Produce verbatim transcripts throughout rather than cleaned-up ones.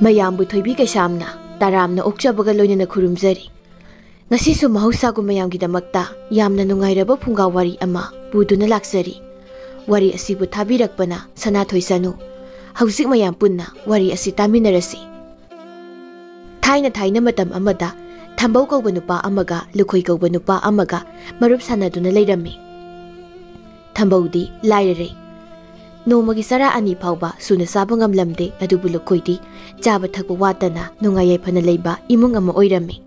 ꯃꯌꯥꯝꯕꯨ ꯊꯣꯏꯕꯤ ꯀꯩꯁꯥꯝꯅ ꯇꯔꯥꯝꯅ ꯑꯣꯛꯆꯕꯒ ꯂꯣꯏꯅꯅ ꯈꯨꯔꯨꯝꯖꯔꯤ꯫ ꯉꯁꯤꯁꯨ ꯃꯍꯧꯁꯥꯒꯨꯝ ꯃꯌꯥꯝꯒꯤꯗꯃꯛꯇ ꯌꯥꯝꯅ ꯅꯨꯡꯉꯥꯏꯔꯕ ꯐꯨꯡꯒꯥ ꯋꯥꯔꯤ ꯑꯃ ꯄꯨꯗꯨꯅ ꯂꯥꯛꯆꯔꯤ꯫ ꯋꯥꯔꯤ ꯑꯁꯤꯕꯨ ꯊꯥꯕꯤꯔꯛꯄꯅ ꯁꯅꯥꯊꯣꯏ ꯁꯅꯨ꯫ ꯍꯧꯖꯤꯛ ꯃꯌꯥꯝ ꯄꯨꯟꯅ ꯋꯥꯔꯤ ꯑꯁꯤ ꯇꯥꯃꯤꯟꯅꯔꯁꯤ꯫ ꯊꯥꯏꯅ ꯊꯥꯏꯅ ꯃꯇꯝ ꯑꯃꯗ ꯊꯝꯕꯧ ꯀꯧꯕ ꯅꯨꯄꯥ ꯑꯃꯒ ꯂꯨꯈꯣꯏ ꯀꯧꯕ ꯅꯨꯄꯥ ꯑꯃꯒ ꯃꯔꯨꯞ ꯁꯥꯟꯅꯗꯨꯅ ꯂꯩꯔꯝꯃꯤ꯫ ꯊꯝꯕꯧꯗꯤ ꯂꯥꯏꯔꯔꯦ꯫ ꯅꯣꯡꯃꯒꯤ ꯆꯔꯥ ꯑꯅꯤ ꯐꯥꯎꯕ ꯁꯨꯅ ꯆꯥꯕ ꯉꯝꯂꯝꯗꯦ, ꯑꯗꯨꯕꯨ ꯂꯨꯈꯣꯏꯗꯤ ꯆꯥꯕ ꯊꯛꯄ ꯋꯥꯠꯇꯅ ꯅꯨꯡꯉꯥꯏ ꯌꯥꯏꯐꯅ ꯂꯩꯕ ꯏꯃꯨꯡ ꯑꯃ ꯑꯣꯏꯔꯝꯃꯤ꯫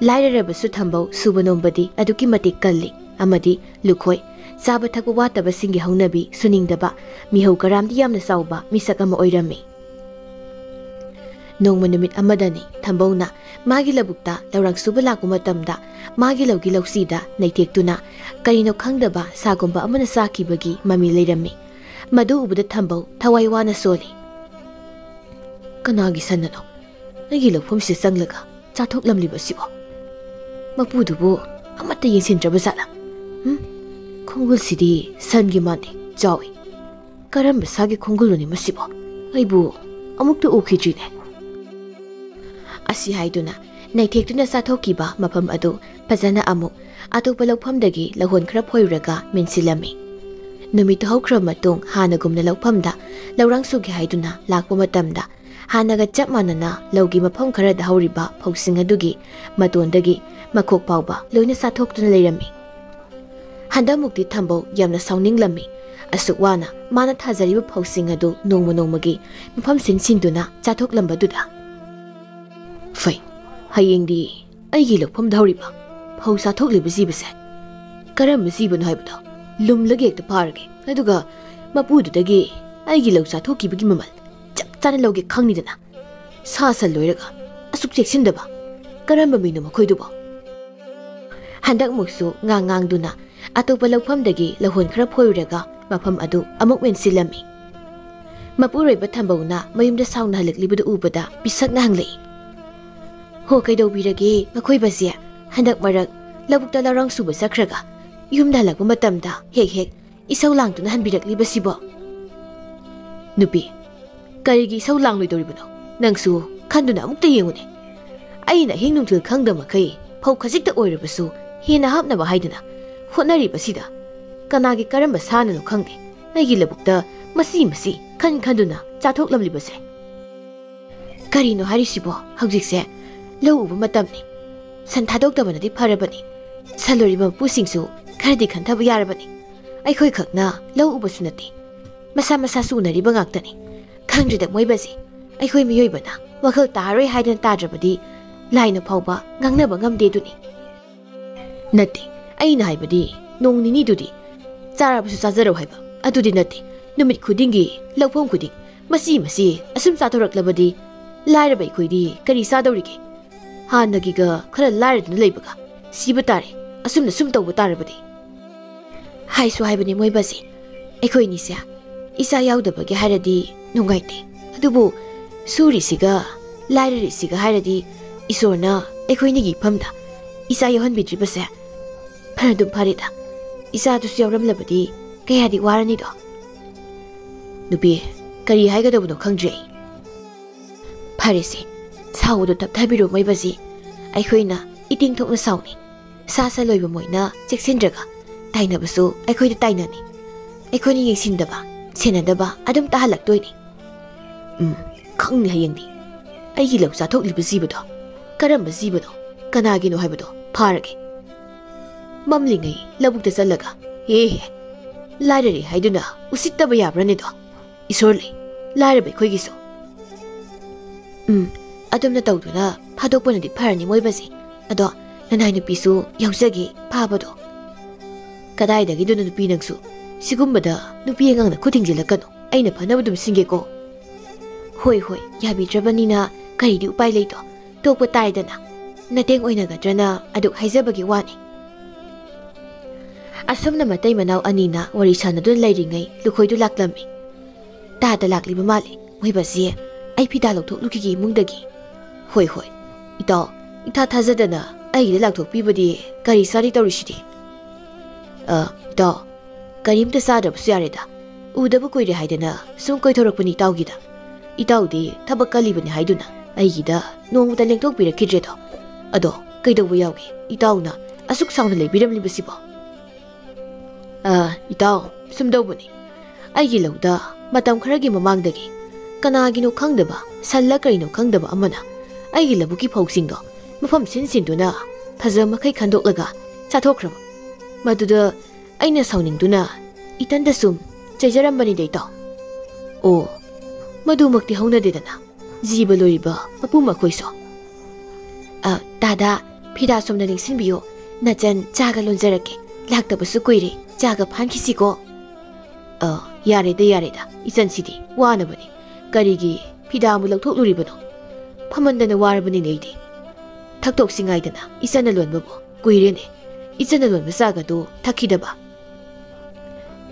ꯂꯥꯏꯔꯔꯕꯁꯨ ꯊꯝꯕꯧ ꯁꯨꯕ ꯅꯣꯝꯕꯗꯤ ꯑꯗꯨꯛꯀꯤ ꯃꯇꯤꯛ ꯀꯜꯂꯤ, ꯑꯃꯗꯤ ꯂꯨꯈꯣꯏ ꯆꯥꯕ ꯊꯛꯄ ꯋꯥꯠꯇꯕꯁꯤꯡꯒꯤ ꯍꯧꯅꯕꯤ ꯁꯨꯅꯤꯡꯗꯕ, ꯃꯤꯍꯧ ꯀꯔꯥꯝꯗꯤ ꯌꯥꯝꯅ ꯆꯥꯎꯕ ꯃꯤꯁꯛ ꯑꯃ ꯑꯣꯏꯔꯝꯃꯤ꯫ ꯅꯣꯡꯃ ꯅꯨꯃꯤꯠ ꯑꯃꯗꯅꯤ ꯊꯝꯕꯧꯅ ꯃꯥꯒꯤ ꯂꯧꯕꯨꯛꯇ ꯂꯧꯔꯥꯡ ꯁꯨꯕ ꯂꯥꯛꯄ ꯃꯇꯝꯗ ꯃꯥꯒꯤ ꯂꯧꯒꯤ ꯂꯧꯁꯤꯗ ꯅꯩꯊꯦꯛꯇꯨꯅ ꯀꯔꯤꯅꯣ ꯈꯪꯗꯕ ꯁꯥꯒꯨꯝꯕ ꯑꯃꯅ ꯆꯥꯈꯤꯕꯒꯤ ꯃꯃꯤ ꯂꯩꯔꯝꯃꯤ꯫ ꯃꯗꯨ ꯎꯕꯗ ꯊꯝꯕꯧ ꯊꯋꯥꯏ ꯋꯥꯅ ꯁꯣꯜꯂꯤ꯫ "ꯀꯅꯥꯒꯤ ꯁꯟꯅꯅꯣ ꯑꯩꯒꯤ ꯂꯧꯐꯝꯁꯤꯗ ꯆꯪꯂꯒ ꯆꯥꯊꯣꯛꯂꯝꯂꯤꯕꯁꯤꯕꯣ? ꯃꯄꯨꯗꯨꯕꯨ ꯑꯃꯠꯇ ꯌꯦꯡꯁꯤꯟꯗ꯭ꯔꯕ ꯖꯥꯠꯂꯥ? ꯎꯝ? ꯈꯣꯡꯒꯨꯜꯁꯤꯗꯤ ꯁꯟꯒꯤ ꯃꯥꯟꯗꯦ, ꯆꯥꯎꯏ꯫ ꯀꯔꯝꯕ ꯁꯥꯒꯤ ꯈꯣꯡꯒꯨꯜꯅꯣꯅꯦ ꯃꯁꯤꯕꯣ? ꯑꯩꯕꯨ ꯑꯃꯨꯛꯇ ꯎꯈꯤꯗ꯭ꯔꯤꯅꯦ꯫" ꯑꯁꯤ ꯍꯥꯏꯗꯨꯅ ꯅꯩꯊꯦꯛꯇꯨꯅ ꯆꯥꯊꯣꯛꯈꯤꯕ ꯃꯐꯝ ꯑꯗꯨ ꯐꯖꯅ ꯑꯃꯨꯛ ꯑꯇꯣꯞꯄ ꯂꯧꯐꯝꯗꯒꯤ ꯂꯧꯍꯣꯟ ꯈꯔ ꯐꯣꯏꯔꯨꯔꯒ ꯃꯦꯟꯁꯤꯜꯂꯝꯃꯤ꯫ ꯅꯨꯃꯤꯠꯇꯨ ꯍꯧꯈ꯭ꯔꯕ ꯃꯇꯨꯡ ꯍꯥꯟꯅꯒꯨꯝꯅ ꯂꯧꯐꯝꯗ ꯂꯧꯔꯥꯡ ꯁꯨꯒꯦ ꯍꯥꯏꯗꯨꯅ ꯂꯥꯛꯄ ꯃꯇꯝꯗ ꯍꯥꯟꯅꯒ ꯆꯞ ꯃꯥꯟꯅꯅ ꯂꯧꯒꯤ ꯃꯐꯝ ꯈꯔꯗ ꯍꯧꯔꯤꯕ ꯐꯧꯁꯤꯡ ꯑꯗꯨꯒꯤ ꯃꯇꯣꯟꯗꯒꯤ ꯃꯈꯣꯛ ꯐꯥꯎꯕ ꯂꯣꯏꯅ ꯆꯥꯊꯣꯛꯇꯨꯅ ꯂꯩꯔꯝꯃꯤ꯫ ꯍꯟꯗꯛꯃꯨꯛꯇꯤ ꯊꯝꯕꯧ ꯌꯥꯝꯅ ꯁꯥꯎꯅꯤꯡꯂꯝꯃꯤ꯫ ꯑꯁꯨꯛ ꯋꯥꯅ ꯃꯥꯅ ꯊꯥꯖꯔꯤꯕ ꯐꯧꯁꯤꯡ ꯑꯗꯨ ꯅꯣꯡꯃ ꯅꯣꯡꯃꯒꯤ ꯃꯐꯝ ꯁꯤꯟ ꯁꯤꯟꯗꯨꯅ ꯆꯥꯊꯣꯛꯂꯝꯕꯗꯨꯗ꯫ "ꯐꯩ, ꯍꯌꯦꯡꯗꯤ ꯑꯩꯒꯤ ꯂꯧꯐꯝꯗ ꯍꯧꯔꯤꯕ ꯐꯧ ꯆꯥꯊꯣꯛꯂꯤꯕ ꯖꯤꯕꯁꯦ ꯀꯔꯝꯕ ꯖꯤꯕꯅꯣ ꯍꯥꯏꯕꯗꯣ ꯂꯨꯝꯂꯒ ꯍꯦꯛꯇ ꯐꯥꯔꯒꯦ꯫ ꯑꯗꯨꯒ ꯃꯄꯨꯗꯨꯗꯒꯤ ꯑꯩꯒꯤ ꯂꯧ ꯆꯥꯊꯣꯛꯈꯤꯕꯒꯤ ꯃꯃꯜ ꯆꯞ ꯆꯥꯅ ꯂꯧꯒꯦ ꯈꯪꯅꯤꯗꯅ꯫ ꯁꯥ ꯁꯟ ꯂꯣꯏꯔꯒ ꯑꯁꯨꯛ ꯆꯦꯛꯁꯤꯟꯗꯕ ꯀꯔꯝꯕ ꯃꯤꯅꯣ ꯃꯈꯣꯏꯗꯨꯕꯣ?" ꯍꯟꯗꯛꯃꯨꯛꯁꯨ ꯉꯥꯡ ꯉꯥꯡꯗꯨꯅ ꯑꯇꯣꯞꯄ ꯂꯧꯐꯝꯗꯒꯤ ꯂꯧꯍꯣꯟ ꯈꯔ ꯐꯣꯏꯔꯨꯔꯒ ꯃꯐꯝ ꯑꯗꯨ ꯑꯃꯨꯛ ꯃꯦꯟꯁꯤꯜꯂꯝꯃꯤ꯫ ꯃꯄꯨꯔꯣꯏꯕ ꯊꯝꯕꯧꯅ ꯃꯌꯨꯝꯗ ꯁꯥꯎꯅ ꯍꯜꯂꯛꯂꯤꯕꯗꯨ ꯎꯕꯗ ꯄꯤꯁꯛꯅ ꯍꯪꯂꯛꯏ, "ꯍꯣ, ꯀꯩꯗꯧꯕꯤꯔꯒꯦ ꯃꯈꯣꯏꯕꯁꯦ? ꯍꯟꯗꯛ ꯃꯔꯛ ꯂꯧꯕꯨꯛꯇ ꯂꯧꯔꯥꯡ ꯁꯨꯕ ꯆꯠꯈ꯭ꯔꯒ ꯌꯨꯝꯗ ꯍꯜꯂꯛꯄ ꯃꯇꯝꯗ ꯍꯦꯛ ꯍꯦꯛ ꯏꯁꯧ ꯂꯥꯡꯗꯨꯅ ꯍꯟꯕꯤꯔꯛꯂꯤꯕꯁꯤꯕꯣ?" "ꯅꯨꯄꯤ, ꯀꯔꯤꯒꯤ ꯏꯁꯧ ꯂꯥꯡꯂꯣꯏꯗꯧꯔꯤꯕꯅꯣ? ꯅꯪꯁꯨ ꯈꯟꯗꯨꯅ ꯑꯃꯨꯛꯇ ꯌꯦꯡꯉꯨꯅꯦ꯫ ꯑꯩꯅ ꯑꯍꯤꯡ ꯅꯨꯡꯊꯤꯜ ꯈꯪꯗ ꯃꯈꯩ ꯐꯧ ꯈꯖꯤꯛꯇ ꯑꯣꯏꯔꯕꯁꯨ ꯍꯦꯟꯅ ꯍꯥꯞꯅꯕ ꯍꯥꯏꯗꯅ ꯍꯣꯠꯅꯔꯤꯕꯁꯤꯗ, ꯀꯅꯥꯒꯤ ꯀꯔꯝꯕ ꯁꯥꯅꯅꯣ ꯈꯪꯗꯦ, ꯑꯩꯒꯤ ꯂꯧꯕꯨꯛꯇ ꯃꯁꯤ ꯃꯁꯤ ꯈꯟ ꯈꯟꯗꯨꯅ ꯆꯥꯊꯣꯛꯂꯝꯂꯤꯕꯁꯦ꯫ ꯀꯔꯤꯅꯣ ꯍꯥꯏꯔꯤꯁꯤꯕꯣ? ꯍꯧꯖꯤꯛꯁꯦ ꯂꯧ ꯎꯕ ꯃꯇꯝꯅꯤ꯫ ꯁꯟ ꯊꯥꯗꯣꯛꯇꯕꯅꯗꯤ ꯐꯔꯕꯅꯤ꯫ ꯁꯟ ꯂꯣꯏꯔꯤꯕ ꯃꯄꯨꯁꯤꯡꯁꯨ ꯈꯔꯗꯤ ꯈꯟꯊꯕ ꯌꯥꯔꯕꯅꯤ꯫ ꯑꯩꯈꯣꯏ ꯈꯛꯅ ꯂꯧ ꯎꯕꯁꯨ ꯅꯠꯇꯦ, ꯃꯁꯥ ꯃꯁꯥꯁꯨ ꯎꯅꯔꯤꯕ ꯉꯥꯛꯇꯅꯤ꯫ ꯈꯪꯗ꯭ꯔꯦꯗ ꯃꯣꯏꯕꯁꯤ, ꯑꯩꯈꯣꯏ ꯃꯤꯑꯣꯏꯕꯅ ꯋꯥꯈꯜ ꯇꯥꯔꯣꯏ ꯍꯥꯏꯗꯅ ꯇꯥꯗ꯭ꯔꯕꯗꯤ ꯂꯥꯏꯅ ꯐꯥꯎꯕ ꯉꯥꯡꯅꯕ ꯉꯝꯗꯦ ꯑꯗꯨꯅꯤ꯫ ꯅꯠꯇꯦ, ꯑꯩꯅ ꯍꯥꯏꯕꯗꯤ ꯅꯣꯡ ꯅꯤꯅꯤꯗꯨꯗꯤ ꯆꯥꯔꯕꯁꯨ ꯆꯥꯖꯔꯧ ꯍꯥꯏꯕ ꯑꯗꯨꯗꯤ ꯅꯠꯇꯦ꯫ ꯅꯨꯃꯤꯠ ꯈꯨꯗꯤꯡꯒꯤ ꯂꯧꯐꯝ ꯈꯨꯗꯤꯡ ꯃꯁꯤ ꯃꯁꯤ ꯑꯁꯨꯝ ꯆꯥꯊꯣꯔꯛꯂꯕꯗꯤ ꯂꯥꯏꯔꯕ ꯑꯩꯈꯣꯏꯗꯤ ꯀꯔꯤ ꯆꯥꯗꯧꯔꯤꯒꯦ? ꯍꯥꯟꯅꯒꯤꯒ ꯈꯔ ꯂꯥꯏꯔꯗꯨꯅ ꯂꯩꯕꯒ ꯁꯤꯕ ꯇꯥꯔꯦ, ꯑꯁꯨꯝꯅ ꯁꯨꯝ ꯇꯧꯕ ꯇꯥꯔꯕꯗꯤ꯫ ꯍꯥꯏꯁꯨ ꯍꯥꯏꯕꯅꯤ ꯃꯣꯏꯕꯁꯤ, ꯑꯩꯈꯣꯏꯅꯤꯁꯦ ꯏꯆꯥ ꯌꯥꯎꯗꯕꯒꯤ ꯍꯥꯏꯔꯗꯤ ꯅꯨꯡꯉꯥꯏꯇꯦ, ꯑꯗꯨꯕꯨ ꯁꯨꯔꯤꯁꯤꯒ ꯂꯥꯏꯔꯔꯤꯁꯤꯒ ꯍꯥꯏꯔꯗꯤ ꯏꯁꯣꯔꯅ ꯑꯩꯈꯣꯏꯅꯤꯒꯤ ꯏꯐꯝꯗ ꯏꯆꯥ ꯌꯥꯎꯍꯟꯕꯤꯗ꯭ꯔꯤꯕꯁꯦ ꯐꯔꯗꯨꯝ ꯐꯔꯦꯗ꯫ ꯏꯆꯥꯗꯨꯁꯨ ꯌꯥꯎꯔꯝꯂꯕꯗꯤ ꯀꯌꯥꯗꯤ ꯋꯥꯔꯅꯤꯗꯣ꯫ ꯅꯨꯄꯤ, ꯀꯔꯤ ꯍꯥꯏꯒꯗꯕꯅꯣ ꯈꯪꯗ꯭ꯔꯦ ꯑꯩ꯫ ꯐꯔꯦꯁꯦ, ꯁꯥꯎꯕꯗꯣ ꯇꯞꯊꯕꯤꯔꯣ ꯃꯣꯏꯕꯁꯤ꯫ ꯑꯩꯈꯣꯏꯅ ꯏꯇꯤꯡ ꯊꯣꯛꯅ ꯁꯥꯎꯅꯤ꯫ ꯁꯥ ꯁꯟ ꯂꯣꯏꯕ ꯃꯣꯏꯅ ꯆꯦꯛꯁꯤꯟꯗ꯭ꯔꯒ ꯇꯥꯏꯅꯕꯁꯨ ꯑꯩꯈꯣꯏꯗ ꯇꯥꯏꯅꯅꯤ꯫ ꯑꯩꯈꯣꯏꯅ ꯌꯦꯡꯁꯤꯟꯗꯕ, ꯁꯦꯟꯅꯗꯕ ꯑꯗꯨꯝ ꯇꯥꯍꯜꯂꯛꯇꯣꯏꯅꯤ꯫ ꯎꯝ, ꯈꯪꯅꯤ ꯍꯌꯦꯡꯗꯤ꯫ ꯑꯩꯒꯤ ꯂꯧ ꯆꯥꯊꯣꯛꯂꯤꯕ ꯖꯤꯕꯗꯣ ꯀꯔꯝꯕ ꯖꯤꯕꯅꯣ, ꯀꯅꯥꯒꯤꯅꯣ ꯍꯥꯏꯕꯗꯣ ꯐꯥꯔꯒꯦ꯫ ꯃꯝꯂꯤꯉꯩ ꯂꯧꯕꯨꯛꯇ ꯆꯠꯂꯒ, ꯍꯦ ꯍꯦ, ꯂꯥꯏꯔꯔꯦ ꯍꯥꯏꯗꯨꯅ ꯎꯁꯤꯠꯇꯕ ꯌꯥꯕ꯭ꯔꯅꯦꯗꯣ? ꯏꯁꯣꯔ ꯂꯩ, ꯂꯥꯏꯔꯕ ꯑꯩꯈꯣꯏꯒꯤꯁꯨ꯫ ꯎꯝ, ꯑꯗꯨꯝꯅ ꯇꯧꯗꯨꯅ ꯐꯥꯗꯣꯛꯄꯅꯗꯤ ꯐꯔꯅꯤ ꯃꯣꯏꯕꯁꯦ꯫ ꯑꯗꯣ ꯅꯅꯥꯏ ꯅꯨꯄꯤꯁꯨ ꯌꯥꯎꯖꯒꯦ ꯐꯥꯕꯗꯣ꯫ ꯀꯗꯥꯏꯗꯒꯤꯗꯨꯅ ꯅꯨꯄꯤ ꯅꯪꯁꯨ? ꯁꯤꯒꯨꯝꯕꯗ ꯅꯨꯄꯤ ꯑꯉꯥꯡꯅ ꯈꯨꯠ ꯊꯤꯡꯖꯤꯜꯂꯛꯀꯅꯨ, ꯑꯩꯅ ꯐꯅꯕ ꯑꯗꯨꯝ ꯁꯤꯟꯒꯦꯀꯣ꯫ ꯍꯣꯏ ꯍꯣꯏ, ꯌꯥꯕꯤꯗ꯭ꯔꯕꯅꯤꯅ ꯀꯔꯤꯗꯤ ꯎꯄꯥꯏ ꯂꯩꯗꯣ? ꯇꯣꯛꯄ ꯇꯥꯔꯦꯗꯅ꯫ ꯅꯇꯦꯡ ꯑꯣꯏꯅꯒꯗ꯭ꯔꯅ ꯑꯗꯨꯛ ꯍꯥꯏꯖꯕꯒꯤ ꯋꯥꯅꯤ꯫ ꯑꯁꯨꯝꯅ ꯃꯇꯩ ꯃꯅꯥꯎ ꯑꯅꯤꯅ ꯋꯥꯔꯤ ꯁꯥꯟꯅꯗꯨꯅ ꯂꯩꯔꯤꯉꯩ ꯂꯨꯈꯣꯏꯗꯨ ꯂꯥꯛꯂꯝꯃꯤ꯫ ꯇꯥꯗ ꯂꯥꯛꯂꯤꯕ ꯃꯥꯜꯂꯤ ꯃꯣꯏꯕꯁꯤ꯫ ꯑꯩ ꯐꯤꯗꯥ ꯂꯧꯊꯣꯛꯂꯨꯈꯤꯒꯦ ꯏꯃꯨꯡꯗꯒꯤ꯫ ꯍꯣꯏ ꯍꯣꯏ꯫ ꯏꯇꯥꯎ, ꯏꯊꯥ ꯊꯥꯖꯗꯅ ꯑꯩꯒꯤꯗ ꯂꯥꯛꯊꯣꯛꯄꯤꯕꯗꯤ ꯀꯔꯤ ꯆꯥꯔꯤ ꯇꯧꯔꯤꯁꯤꯗꯤ? ꯑ, ꯏꯇꯥꯎ, ꯀꯔꯤꯝꯇ ꯆꯥꯗ꯭ꯔꯕꯁꯨ ꯌꯥꯔꯦꯗ꯫ ꯎꯗꯕ ꯀꯨꯏꯔꯦ ꯍꯥꯏꯗꯅ ꯁꯨꯝ ꯀꯣꯏꯊꯣꯔꯛꯄꯅꯤ ꯏꯇꯥꯎꯒꯤꯗ꯫ ꯏꯇꯥꯎꯗꯤ ꯊꯕꯛ ꯀꯜꯂꯤꯕꯅꯤ ꯍꯥꯏꯗꯨꯅ ꯑꯩꯒꯤꯗ ꯅꯣꯡꯃꯇ ꯂꯦꯡꯊꯣꯛꯄꯤꯔꯛꯈꯤꯗ꯭ꯔꯦꯗꯣ꯫ ꯑꯗꯣ ꯀꯩꯗꯧꯕ ꯌꯥꯎꯒꯦ ꯏꯇꯥꯎꯅ ꯑꯁꯨꯛ ꯁꯥꯎꯅ ꯂꯩꯕꯤꯔꯝꯂꯤꯕꯁꯤꯕꯣ? ꯑ, ꯏꯇꯥꯎ, ꯁꯨꯝꯗꯧꯕꯅꯤ꯫ ꯑꯩꯒꯤ ꯂꯧꯗ ꯃꯇꯝ ꯈꯔꯒꯤ ꯃꯃꯥꯡꯗꯒꯤ ꯀꯅꯥꯒꯤꯅꯣ ꯈꯪꯗꯕ, ꯁꯜꯂ ꯀꯔꯤꯅꯣ ꯈꯪꯗꯕ ꯑꯃꯅ ꯑꯩꯒꯤ ꯂꯧꯕꯨꯛꯀꯤ ꯐꯧꯁꯤꯡꯗꯣ ꯃꯐꯝ ꯁꯤꯟ ꯁꯤꯟꯗꯨꯅ ꯐꯖ ꯃꯈꯩ ꯈꯟꯗꯣꯛꯂꯒ ꯆꯥꯊꯣꯛꯈ꯭ꯔꯕ꯫ ꯃꯗꯨꯗ ꯑꯩꯅ ꯁꯥꯎꯅꯤꯡꯗꯨꯅ ꯏꯇꯟꯗ ꯁꯨꯝ ꯆꯩꯖꯔꯝꯕꯅꯤꯗ ꯏꯇꯥꯎ꯫ ꯑꯣ, ꯃꯗꯨꯃꯛꯇꯤ ꯍꯧꯅꯗꯦꯗꯅ꯫ ꯖꯤꯕ ꯂꯣꯏꯔꯤꯕ ꯃꯄꯨ ꯃꯈꯣꯏꯁꯨ꯫ ꯑ, ꯇꯥꯗ, ꯐꯤꯗꯥ ꯁꯣꯝꯅ ꯅꯤꯡꯁꯤꯡꯕꯤꯌꯣ꯫ ꯅꯆꯟ ꯆꯥꯒ ꯂꯣꯟꯖꯔꯛꯀꯦ꯫ ꯂꯥꯛꯇꯕꯁꯨ ꯀꯨꯏꯔꯦ꯫ ꯆꯥꯒ ꯐꯥꯟꯈꯤꯁꯤꯀꯣ꯫ ꯑ, ꯌꯥꯔꯦꯗ, ꯌꯥꯔꯦꯗ꯫ ꯏꯆꯟꯁꯤꯗꯤ ꯋꯥꯅꯕꯅꯤ꯫ ꯀꯔꯤꯒꯤ ꯐꯤꯗꯥ ꯑꯃꯨꯛ ꯂꯧꯊꯣꯛꯂꯨꯔꯤꯕꯅꯣ? ꯐꯝꯃꯟꯗꯅ ꯋꯥꯔꯕꯅꯤꯅꯦ ꯑꯩꯗꯤ꯫ ꯊꯛꯇꯣꯛꯁꯤ ꯉꯥꯏꯗꯅ ꯏꯆꯟꯅ ꯂꯣꯟꯕꯕꯨ꯫ ꯀꯨꯏꯔꯦꯅꯦ ꯏꯆꯟꯅ ꯂꯣꯟꯕ ꯆꯥꯒꯗꯨ ꯊꯛꯈꯤꯗꯕ꯫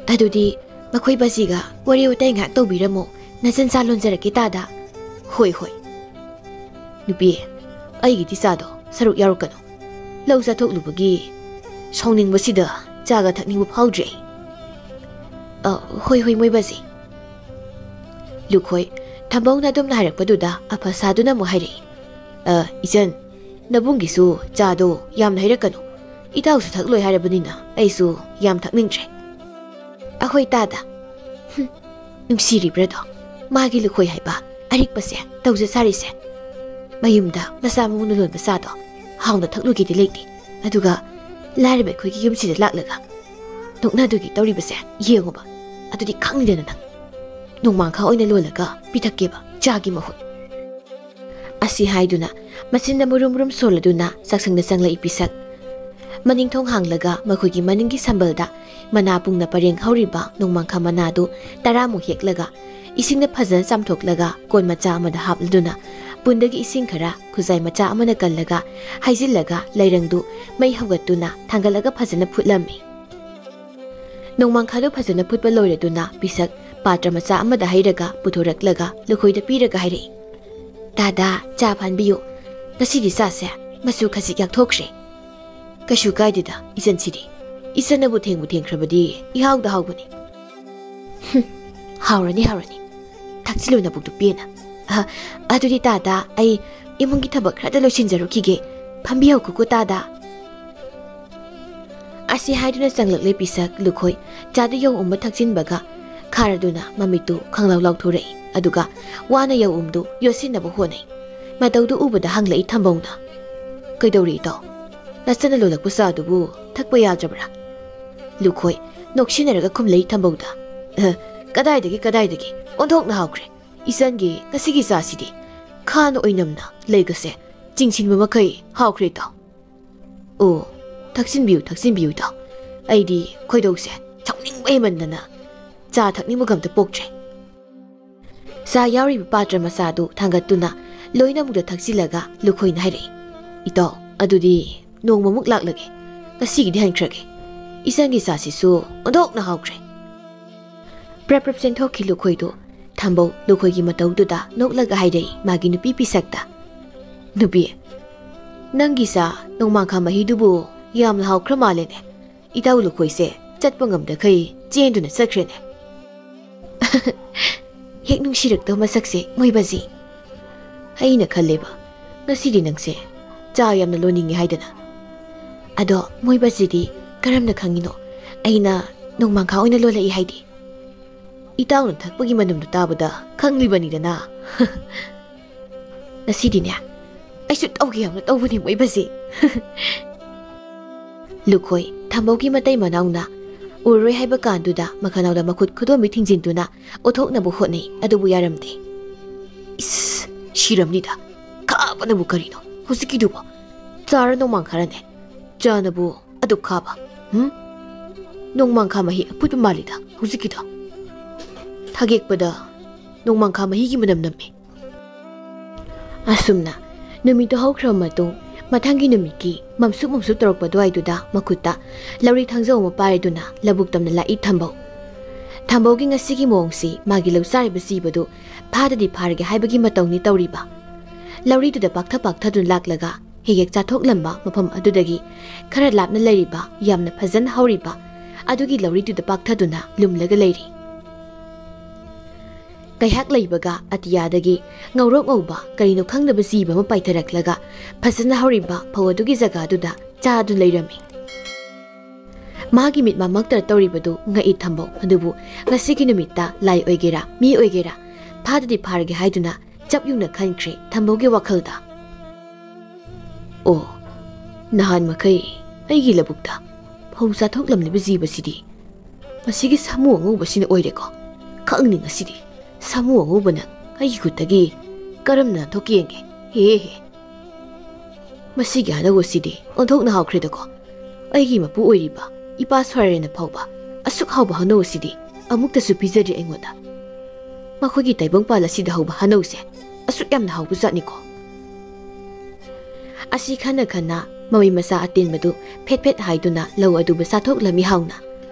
ꯑꯗꯨꯗꯤ ꯃꯈꯣꯏ ꯕꯥꯖꯤꯒ ꯋꯥꯔꯤ ꯋꯥꯇꯥꯏ ꯉꯥꯏꯍꯥꯛ ꯇꯧꯕꯤꯔꯝꯃꯣ꯫ ꯅꯆꯟ ꯆꯥ ꯂꯣꯟꯖꯔꯛꯀꯦ ꯇꯥꯗ꯫ ꯍꯣꯏ, ꯍꯣꯏ꯫ ꯅꯨꯄꯤ, ꯑꯩꯒꯤꯗꯤ ꯆꯥꯗꯣ ꯁꯔꯨꯛ ꯌꯥꯎꯔꯛꯀꯅꯨ꯫ ꯂꯧ ꯆꯥꯊꯣꯛꯂꯨꯕꯒꯤ ꯁꯥꯎꯅꯤꯡꯕꯁꯤꯗ ꯆꯥꯒ ꯊꯛꯅꯤꯡꯕ ꯐꯥꯎꯗ꯭ꯔꯦ ꯑꯩ꯫ ꯑ, ꯍꯣꯏ, ꯍꯣꯏ, ꯃꯣꯏ ꯕꯥꯖꯤ꯫ ꯂꯨꯈꯣꯏ, ꯊꯝꯕꯧꯅ ꯑꯗꯨꯝꯅ ꯍꯥꯏꯔꯛꯄꯗꯨꯗ ꯑꯐ ꯁꯥꯗꯨꯅ ꯑꯃꯨꯛ ꯍꯥꯏꯔꯛꯏ꯫ ꯑ, ꯏꯆꯟ, ꯅꯕꯨꯡꯒꯤꯁꯨ ꯆꯥꯗꯣ ꯌꯥꯝꯅ ꯍꯩꯔꯛꯀꯅꯨ꯫ ꯏꯇꯥꯎꯁꯨ ꯊꯛꯂꯣꯏ ꯍꯥꯏꯔꯕꯅꯤꯅ ꯑꯩꯁꯨ ꯌꯥꯝ ꯊꯛꯅꯤꯡꯗ꯭ꯔꯦ꯫ ꯑꯩꯈꯣꯏ ꯇꯥꯗ꯫ ꯍꯨꯝ, ꯅꯨꯡꯁꯤꯔꯤꯕ꯭ꯔꯥꯗꯣ? ꯃꯥꯒꯤ ꯂꯨꯈꯣꯏ ꯍꯥꯏꯕ ꯑꯔꯤꯛꯄꯁꯦ ꯇꯧꯖ ꯁꯥꯔꯤꯁꯦ꯫ ꯃꯌꯨꯝꯗ ꯃꯆꯥ ꯃꯎꯅ ꯂꯣꯟꯕ ꯆꯥꯗꯣ ꯍꯥꯎꯅ ꯊꯛꯂꯨꯒꯦꯗꯤ ꯂꯩꯇꯦ꯫ ꯑꯗꯨꯒ ꯂꯥꯏꯔꯕ ꯑꯩꯈꯣꯏꯒꯤ ꯌꯨꯝꯁꯤꯗ ꯂꯥꯛꯂꯒ ꯅꯣꯛꯅꯗꯨꯒꯤ ꯇꯧꯔꯤꯕꯁꯦ ꯌꯦꯡꯉꯨꯕ꯫ ꯑꯗꯨꯗꯤ ꯈꯪꯅꯤꯗꯅ ꯅꯪ꯫ ꯅꯣꯡꯃꯥꯡꯈꯥ ꯑꯣꯏꯅ ꯂꯣꯜꯂꯒ ꯄꯤꯊꯛꯀꯦꯕ ꯆꯥꯒꯤ ꯃꯍꯨꯠ꯫ ꯑꯁꯤ ꯍꯥꯏꯗꯨꯅ ꯃꯆꯤꯟꯗ ꯃꯨꯔꯨꯝ ꯃꯨꯔꯨꯝ ꯁꯣꯜꯂꯗꯨꯅ ꯆꯥꯛꯁꯪꯗ ꯆꯪꯂꯛꯏ ꯄꯤꯁꯛ꯫ ꯃꯅꯤꯡ ꯊꯣꯡ ꯍꯥꯡꯂꯒ ꯃꯈꯣꯏꯒꯤ ꯃꯅꯤꯡꯒꯤ ꯁꯝꯕꯜꯗ ꯃꯅꯥ ꯄꯨꯡꯅ ꯄꯔꯦꯡ ꯍꯧꯔꯤꯕ ꯅꯣꯡꯃꯥꯡꯈꯥ ꯃꯅꯥꯗꯨ ꯇꯔꯥꯃꯨꯛ ꯍꯦꯛꯂꯒ ꯏꯁꯤꯡꯗ ꯐꯖꯅ ꯆꯥꯝꯊꯣꯛꯂꯒ ꯀꯣꯟ ꯃꯆꯥ ꯑꯃꯗ ꯍꯥꯞꯂꯗꯨꯅ ꯄꯨꯟꯗꯒꯤ ꯏꯁꯤꯡ ꯈꯔ ꯈꯨꯖꯥꯏ ꯃꯆꯥ ꯑꯃꯅ ꯀꯜꯂꯒ ꯍꯩꯖꯤꯜꯂꯒ ꯂꯩꯔꯪꯗꯨ ꯃꯩ ꯍꯧꯒꯠꯇꯨꯅ ꯊꯥꯡꯒꯠꯂꯒ ꯐꯖꯅ ꯐꯨꯠꯂꯝꯃꯤ꯫ ꯅꯣꯡꯃꯥꯡꯈꯥꯗꯨ ꯐꯖꯅ ꯐꯨꯠꯄ ꯂꯣꯏꯔꯗꯨꯅ ꯄꯤꯁꯛ ꯄꯥꯇ꯭ꯔ ꯃꯆꯥ ꯑꯃꯗ ꯍꯩꯔꯒ ꯄꯨꯊꯣꯔꯛꯂꯒ ꯂꯨꯈꯣꯏꯗ ꯄꯤꯔꯒ ꯍꯥꯏꯔꯛꯏ, "ꯇꯥꯗ, ꯆꯥ ꯐꯥꯟꯕꯤꯌꯨ꯫ ꯉꯁꯤꯗꯤ ꯆꯥꯁꯦ ꯃꯆꯨ ꯈꯖꯤꯛ ꯌꯥꯛꯊꯣꯛꯈ꯭ꯔꯦ꯫" "ꯀꯩꯁꯨ ꯀꯥꯏꯗꯦꯗ, ꯏꯆꯟꯁꯤꯗꯤ꯫ ꯏꯆꯟꯅꯕꯨ ꯊꯦꯡꯕꯨ ꯊꯦꯡꯈ꯭ꯔꯕꯗꯤ ꯏꯍꯥꯎꯗ ꯍꯥꯎꯕꯅꯤ꯫" "ꯍꯨꯝ, ꯍꯥꯎꯔꯅꯤ, ꯍꯥꯎꯔꯅꯤ꯫ ꯁꯤꯂꯨ ꯅꯕꯨꯛꯇꯨ ꯄꯦꯟꯅ꯫ "ꯑ, ꯑꯗꯨꯗꯤ ꯇꯥꯗ, ꯑꯩ ꯏꯃꯨꯡꯒꯤ ꯊꯕꯛ ꯈꯔꯗ ꯂꯣꯏꯁꯤꯟꯖꯔꯨꯈꯤꯒꯦ꯫ ꯐꯝꯕꯤꯌꯨꯀꯣ ꯇꯥꯗ꯫" ꯑꯁꯤ ꯍꯥꯏꯗꯨꯅ ꯆꯪꯂꯛꯂꯦ ꯄꯤꯁꯛ ꯂꯨꯈꯣꯏ꯫ ꯆꯥꯗ ꯌꯧ ꯎꯝꯕ ꯊꯛꯆꯤꯟꯕꯒ ꯈꯥꯔꯗꯨꯅ ꯃꯃꯤꯠꯇꯨ ꯈꯪꯂꯥꯎ ꯂꯥꯎꯊꯣꯔꯛꯏ꯫ ꯑꯗꯨꯒ ꯋꯥꯅ ꯌꯧ ꯎꯝꯗꯨ ꯌꯣꯠꯁꯤꯟꯅꯕ ꯍꯣꯠꯅꯩ꯫ ꯃꯇꯧꯗꯨ ꯎꯕꯗ ꯍꯪꯂꯛꯏ ꯊꯝꯕꯧꯅ, "ꯀꯩꯗꯧꯔꯦ ꯏꯇꯥꯎ? ꯅꯆꯟꯅ ꯂꯣꯜꯂꯛꯄ ꯆꯥꯗꯨꯕꯨ ꯊꯛꯄ ꯌꯥꯗ꯭ꯔꯕ꯭ꯔꯥ?" ꯂꯨꯈꯣꯏ ꯅꯣꯛꯁꯤꯟꯅꯔꯒ ꯈꯨꯝꯂꯛꯏ ꯊꯝꯕꯧꯗ, "ꯑ, ꯀꯗꯥꯏꯗꯒꯤ, ꯀꯗꯥꯏꯗꯒꯤ? ꯑꯣꯟꯊꯣꯛꯅ ꯍꯥꯎꯈ꯭ꯔꯦ꯫ ꯏꯆꯟꯒꯤ ꯉꯁꯤꯒꯤ ꯆꯥꯁꯤꯗꯤ ꯈꯥꯅ ꯑꯣꯏꯅꯝꯅ ꯂꯩꯒꯁꯦ ꯆꯤꯡꯁꯤꯟꯕ ꯃꯈꯩ ꯍꯥꯎꯈ꯭ꯔꯦ ꯏꯇꯥꯎ꯫" "ꯑꯣ, ꯊꯛꯆꯤꯟꯕꯤꯌꯨ, ꯊꯛꯆꯤꯟꯕꯤꯌꯨ ꯏꯇꯥꯎ꯫ ꯑꯩꯗꯤ ꯈꯣꯏꯗꯧꯁꯦ ꯁꯥꯎꯅꯤꯡꯕ ꯍꯦꯟꯃꯟꯗꯅ ꯆꯥ ꯊꯛꯅꯤꯡꯕꯒ ꯑꯝꯇ ꯄꯣꯛꯇ꯭ꯔꯦ꯫" ꯆꯥ ꯌꯥꯎꯔꯤꯕ ꯄꯥꯇ꯭ꯔ ꯃꯆꯥꯗꯨ ꯊꯥꯡꯒꯠꯇꯨꯅ ꯂꯣꯏꯅꯃꯛꯇ ꯊꯛꯆꯤꯜꯂꯒ ꯂꯨꯈꯣꯏꯅ ꯍꯥꯏꯔꯛꯏ, "ꯏꯇꯥꯎ, ꯑꯗꯨꯗꯤ ꯅꯣꯡꯃꯃꯨꯛ ꯂꯥꯛꯂꯒꯦ꯫ ꯉꯁꯤꯒꯤꯗꯤ ꯍꯟꯈ꯭ꯔꯒꯦ꯫ ꯏꯆꯟꯒꯤ ꯆꯥꯁꯤꯁꯨ ꯑꯣꯟꯊꯣꯛꯅ ꯍꯥꯎꯈ꯭ꯔꯦ꯫" ꯄ꯭ꯔꯞ ꯄ꯭ꯔꯞ ꯆꯦꯟꯊꯣꯛꯈꯤ ꯂꯨꯈꯣꯏꯗꯨ꯫ ꯊꯝꯕꯧ ꯂꯨꯈꯣꯏꯒꯤ ꯃꯇꯧꯗꯨꯗ ꯅꯣꯛꯂꯒ ꯍꯥꯏꯔꯛꯏ ꯃꯥꯒꯤ ꯅꯨꯄꯤ ꯄꯤꯁꯛꯇ, "ꯅꯨꯄꯤ, ꯅꯪꯒꯤ ꯆꯥ ꯅꯣꯡꯃꯥꯡꯈꯥ ꯃꯍꯤꯗꯨꯕꯨ ꯌꯥꯝꯅ ꯍꯥꯎꯈ꯭ꯔ ꯃꯥꯜꯂꯦꯅꯦ꯫ ꯏꯇꯥꯎ ꯂꯨꯈꯣꯏꯁꯦ ꯆꯠꯄ ꯉꯝꯗꯈꯩ ꯆꯦꯟꯗꯨꯅ ꯆꯠꯈ꯭ꯔꯦꯅꯦ꯫" "ꯍꯦꯛ ꯅꯨꯡꯁꯤꯔꯛꯇꯕ ꯃꯁꯛꯁꯦ, ꯃꯣꯏꯕꯁꯤ꯫ ꯑꯩꯅ ꯈꯜꯂꯦꯕ, ꯉꯁꯤꯗꯤ ꯅꯪꯁꯦ ꯆꯥ ꯌꯥꯝꯅ ꯂꯣꯟꯅꯤꯡꯉꯦ ꯍꯥꯏꯗꯅ꯫ ꯑꯗꯣ ꯃꯣꯏꯕꯁꯤꯗꯤ ꯀꯔꯝꯅ ꯈꯪꯉꯤꯅꯣ ꯑꯩꯅ ꯅꯣꯡꯃꯥꯡꯈꯥ ꯑꯣꯏꯅ ꯂꯣꯜꯂꯛꯏ ꯍꯥꯏꯗꯤ? ꯏꯇꯥꯎꯅ ꯊꯛꯄꯒꯤ ꯃꯅꯝꯗꯨ ꯇꯥꯕꯗ ꯈꯪꯂꯤꯕꯅꯤꯗꯅ꯫" "ꯉꯁꯤꯗꯤꯅꯦ, ꯑꯩꯁꯨ ꯇꯧꯒꯦ ꯌꯥꯝꯅ ꯇꯧꯕꯅꯤ ꯃꯣꯏꯕꯁꯤ꯫" ꯂꯨꯈꯣꯏ ꯊꯝꯕꯧꯒꯤ ꯃꯇꯩ ꯃꯅꯥꯎꯅ ꯎꯔꯔꯣꯏ ꯍꯥꯏꯕ ꯀꯥꯟꯗꯨꯗ ꯃꯈꯅꯥꯎꯗ ꯃꯈꯨꯠ ꯈꯨꯗꯣꯝꯕꯤ ꯊꯤꯡꯖꯤꯟꯗꯨꯅ ꯑꯣꯊꯣꯛꯅꯕ ꯍꯣꯠꯅꯩ, ꯑꯗꯨꯕꯨ ꯌꯥꯔꯝꯗꯦ꯫ "ꯏꯁ, ꯁꯤꯔꯝꯅꯤꯗ꯫ ꯈꯥꯕꯅꯕꯨ ꯀꯔꯤꯅꯣ ꯍꯧꯖꯤꯛꯀꯤꯗꯨꯕꯣ? ꯆꯥꯔ ꯅꯣꯡꯃꯥꯡꯈꯥꯔꯅꯦ? ꯆꯥꯅꯕꯨ ꯑꯗꯨꯛ ꯈꯥꯕ? ꯍꯨꯝ? ꯅꯣꯡꯃꯥꯡꯈꯥ ꯃꯍꯤ ꯑꯐꯨꯠꯄ ꯃꯥꯜꯂꯤꯗ ꯍꯧꯖꯤꯛꯀꯤꯗꯣ꯫ ꯊꯥꯒꯦꯛꯄꯗ ꯅꯣꯡꯃꯥꯡꯈꯥ ꯃꯍꯤꯒꯤ ꯃꯅꯝ ꯅꯝꯃꯤ꯫" ꯑꯁꯨꯝꯅ ꯅꯨꯃꯤꯠꯇꯨ ꯍꯧꯈ꯭ꯔꯕ ꯃꯇꯨꯡ, ꯃꯊꯪꯒꯤ ꯅꯨꯃꯤꯠꯀꯤ ꯃꯝꯁꯨꯛ ꯃꯝꯁꯨꯛ ꯇꯧꯔꯛꯄ ꯑꯗꯨꯋꯥꯏꯗꯨꯗ ꯃꯈꯨꯠꯇ ꯂꯧꯔꯤ ꯊꯥꯡꯖꯧ ꯑꯃ ꯄꯥꯏꯔꯗꯨꯅ ꯂꯧꯕꯨꯛ ꯇꯝꯅ ꯂꯥꯛꯏ ꯊꯝꯕꯧ꯫ ꯊꯝꯕꯧꯒꯤ ꯉꯁꯤꯒꯤ ꯃꯑꯣꯡꯁꯤ ꯃꯥꯒꯤ ꯂꯧ ꯆꯥꯔꯤꯕ ꯁꯤꯕꯗꯨ ꯐꯥꯗꯗꯤ ꯐꯥꯔꯒꯦ ꯍꯥꯏꯕꯒꯤ ꯃꯇꯧꯅꯤ ꯇꯧꯔꯤꯕ꯫ ꯂꯧꯔꯤꯗꯨꯗ ꯄꯥꯛꯊ ꯄꯥꯛꯊꯗꯨꯅ ꯂꯥꯛꯂꯒ ꯍꯦꯛ ꯍꯦꯛ ꯆꯥꯊꯣꯛꯂꯝꯕ ꯃꯐꯝ ꯑꯗꯨꯗꯒꯤ ꯈꯔ ꯂꯥꯞꯅ ꯂꯩꯔꯤꯕ ꯌꯥꯝꯅ ꯐꯖꯅ ꯍꯧꯔꯤꯕ ꯑꯗꯨꯒꯤ ꯂꯧꯔꯤꯗꯨꯗ ꯄꯥꯛꯊꯗꯨꯅ ꯂꯨꯝꯂꯒ ꯂꯩꯔꯤ꯫ ꯉꯥꯏꯍꯥꯛ ꯂꯩꯕꯒ ꯑꯇꯤꯌꯥꯗꯒꯤ ꯉꯧꯔꯣꯛ ꯉꯧꯕ ꯀꯔꯤꯅꯣ ꯈꯪꯗꯕ ꯖꯤꯕ ꯑꯃ ꯄꯥꯏꯊꯔꯛꯂꯒ ꯐꯖꯅ ꯍꯧꯔꯤꯕ ꯐꯧ ꯑꯗꯨꯒꯤ ꯖꯒꯥꯗꯨꯗ ꯆꯥꯗꯨꯅ ꯂꯩꯔꯝꯃꯤ꯫ ꯃꯥꯒꯤ ꯃꯤꯠ ꯃꯃꯛꯇ ꯇꯧꯔꯤꯕꯗꯨ ꯉꯛꯏ ꯊꯝꯕꯧ꯫ ꯑꯗꯨꯕꯨ ꯉꯁꯤꯒꯤ ꯅꯨꯃꯤꯠꯇ ꯂꯥꯏ ꯑꯣꯏꯒꯦꯔꯥ ꯃꯤ ꯑꯣꯏꯒꯦꯔꯥ ꯐꯥꯗꯗꯤ ꯐꯥꯔꯒꯦ ꯍꯥꯏꯗꯨꯅ ꯆꯞ ꯌꯨꯡꯅ ꯈꯟꯈ꯭ꯔꯦ ꯊꯝꯕꯧꯒꯤ ꯋꯥꯈꯜꯗ꯫ ꯑꯣ, ꯅꯍꯥꯟ ꯃꯈꯩ ꯑꯩꯒꯤ ꯂꯧꯕꯨꯛꯇ ꯐꯧ ꯆꯥꯊꯣꯛꯂꯝꯂꯤꯕ ꯖꯤꯕꯁꯤꯗꯤ ꯃꯁꯤꯒꯤ ꯁꯥꯃꯨ ꯑꯉꯧꯕꯁꯤꯅ ꯑꯣꯏꯔꯦꯀꯣ꯫ ꯈꯪꯅꯤ ꯉꯁꯤꯗꯤ ꯁꯥꯃꯨ ꯑꯉꯧꯕꯅ ꯑꯩꯒꯤ ꯈꯨꯠꯇꯒꯤ ꯀꯔꯝꯅ ꯅꯥꯟꯊꯣꯛꯀꯦ ꯌꯦꯡꯒꯦ꯫ ꯍꯦ ꯍꯦ꯫ ꯃꯁꯤꯒꯤ ꯍꯅꯧ ꯑꯁꯤꯗꯤ ꯑꯣꯟꯊꯣꯛꯅ ꯍꯥꯎꯈ꯭ꯔꯦꯗꯀꯣ꯫ ꯑꯩꯒꯤ ꯃꯄꯨ ꯑꯣꯏꯔꯤꯕ ꯏꯄꯥ ꯁꯣꯔꯥꯔꯦꯟꯅ ꯐꯥꯎꯕ ꯑꯁꯨꯛ ꯍꯥꯎꯕ ꯍꯅꯧ ꯑꯁꯤꯗꯤ ꯑꯃꯨꯛꯇꯁꯨ ꯄꯤꯖꯗ꯭ꯔꯤ ꯑꯩꯉꯣꯟꯗ꯫ ꯃꯈꯣꯏꯒꯤ ꯇꯥꯏꯕꯪꯄꯥꯜ ꯑꯁꯤꯗ ꯍꯧꯕ ꯍꯅꯧꯁꯦ ꯑꯁꯨꯛ ꯌꯥꯝꯅ ꯍꯥꯎꯕ ꯖꯥꯠꯅꯤꯀꯣ꯫ ꯑꯁꯤ ꯈꯟꯅ ꯈꯟꯅ ꯃꯃꯩ ꯃꯆꯥ ꯑꯇꯦꯟꯕꯗꯨ ꯐꯦꯠ ꯐꯦꯠ ꯍꯥꯏꯗꯨꯅ ꯂꯧ ꯑꯗꯨꯕꯨ ꯆꯥꯊꯣꯛꯂꯝꯃꯤ ꯍꯥꯎꯅ꯫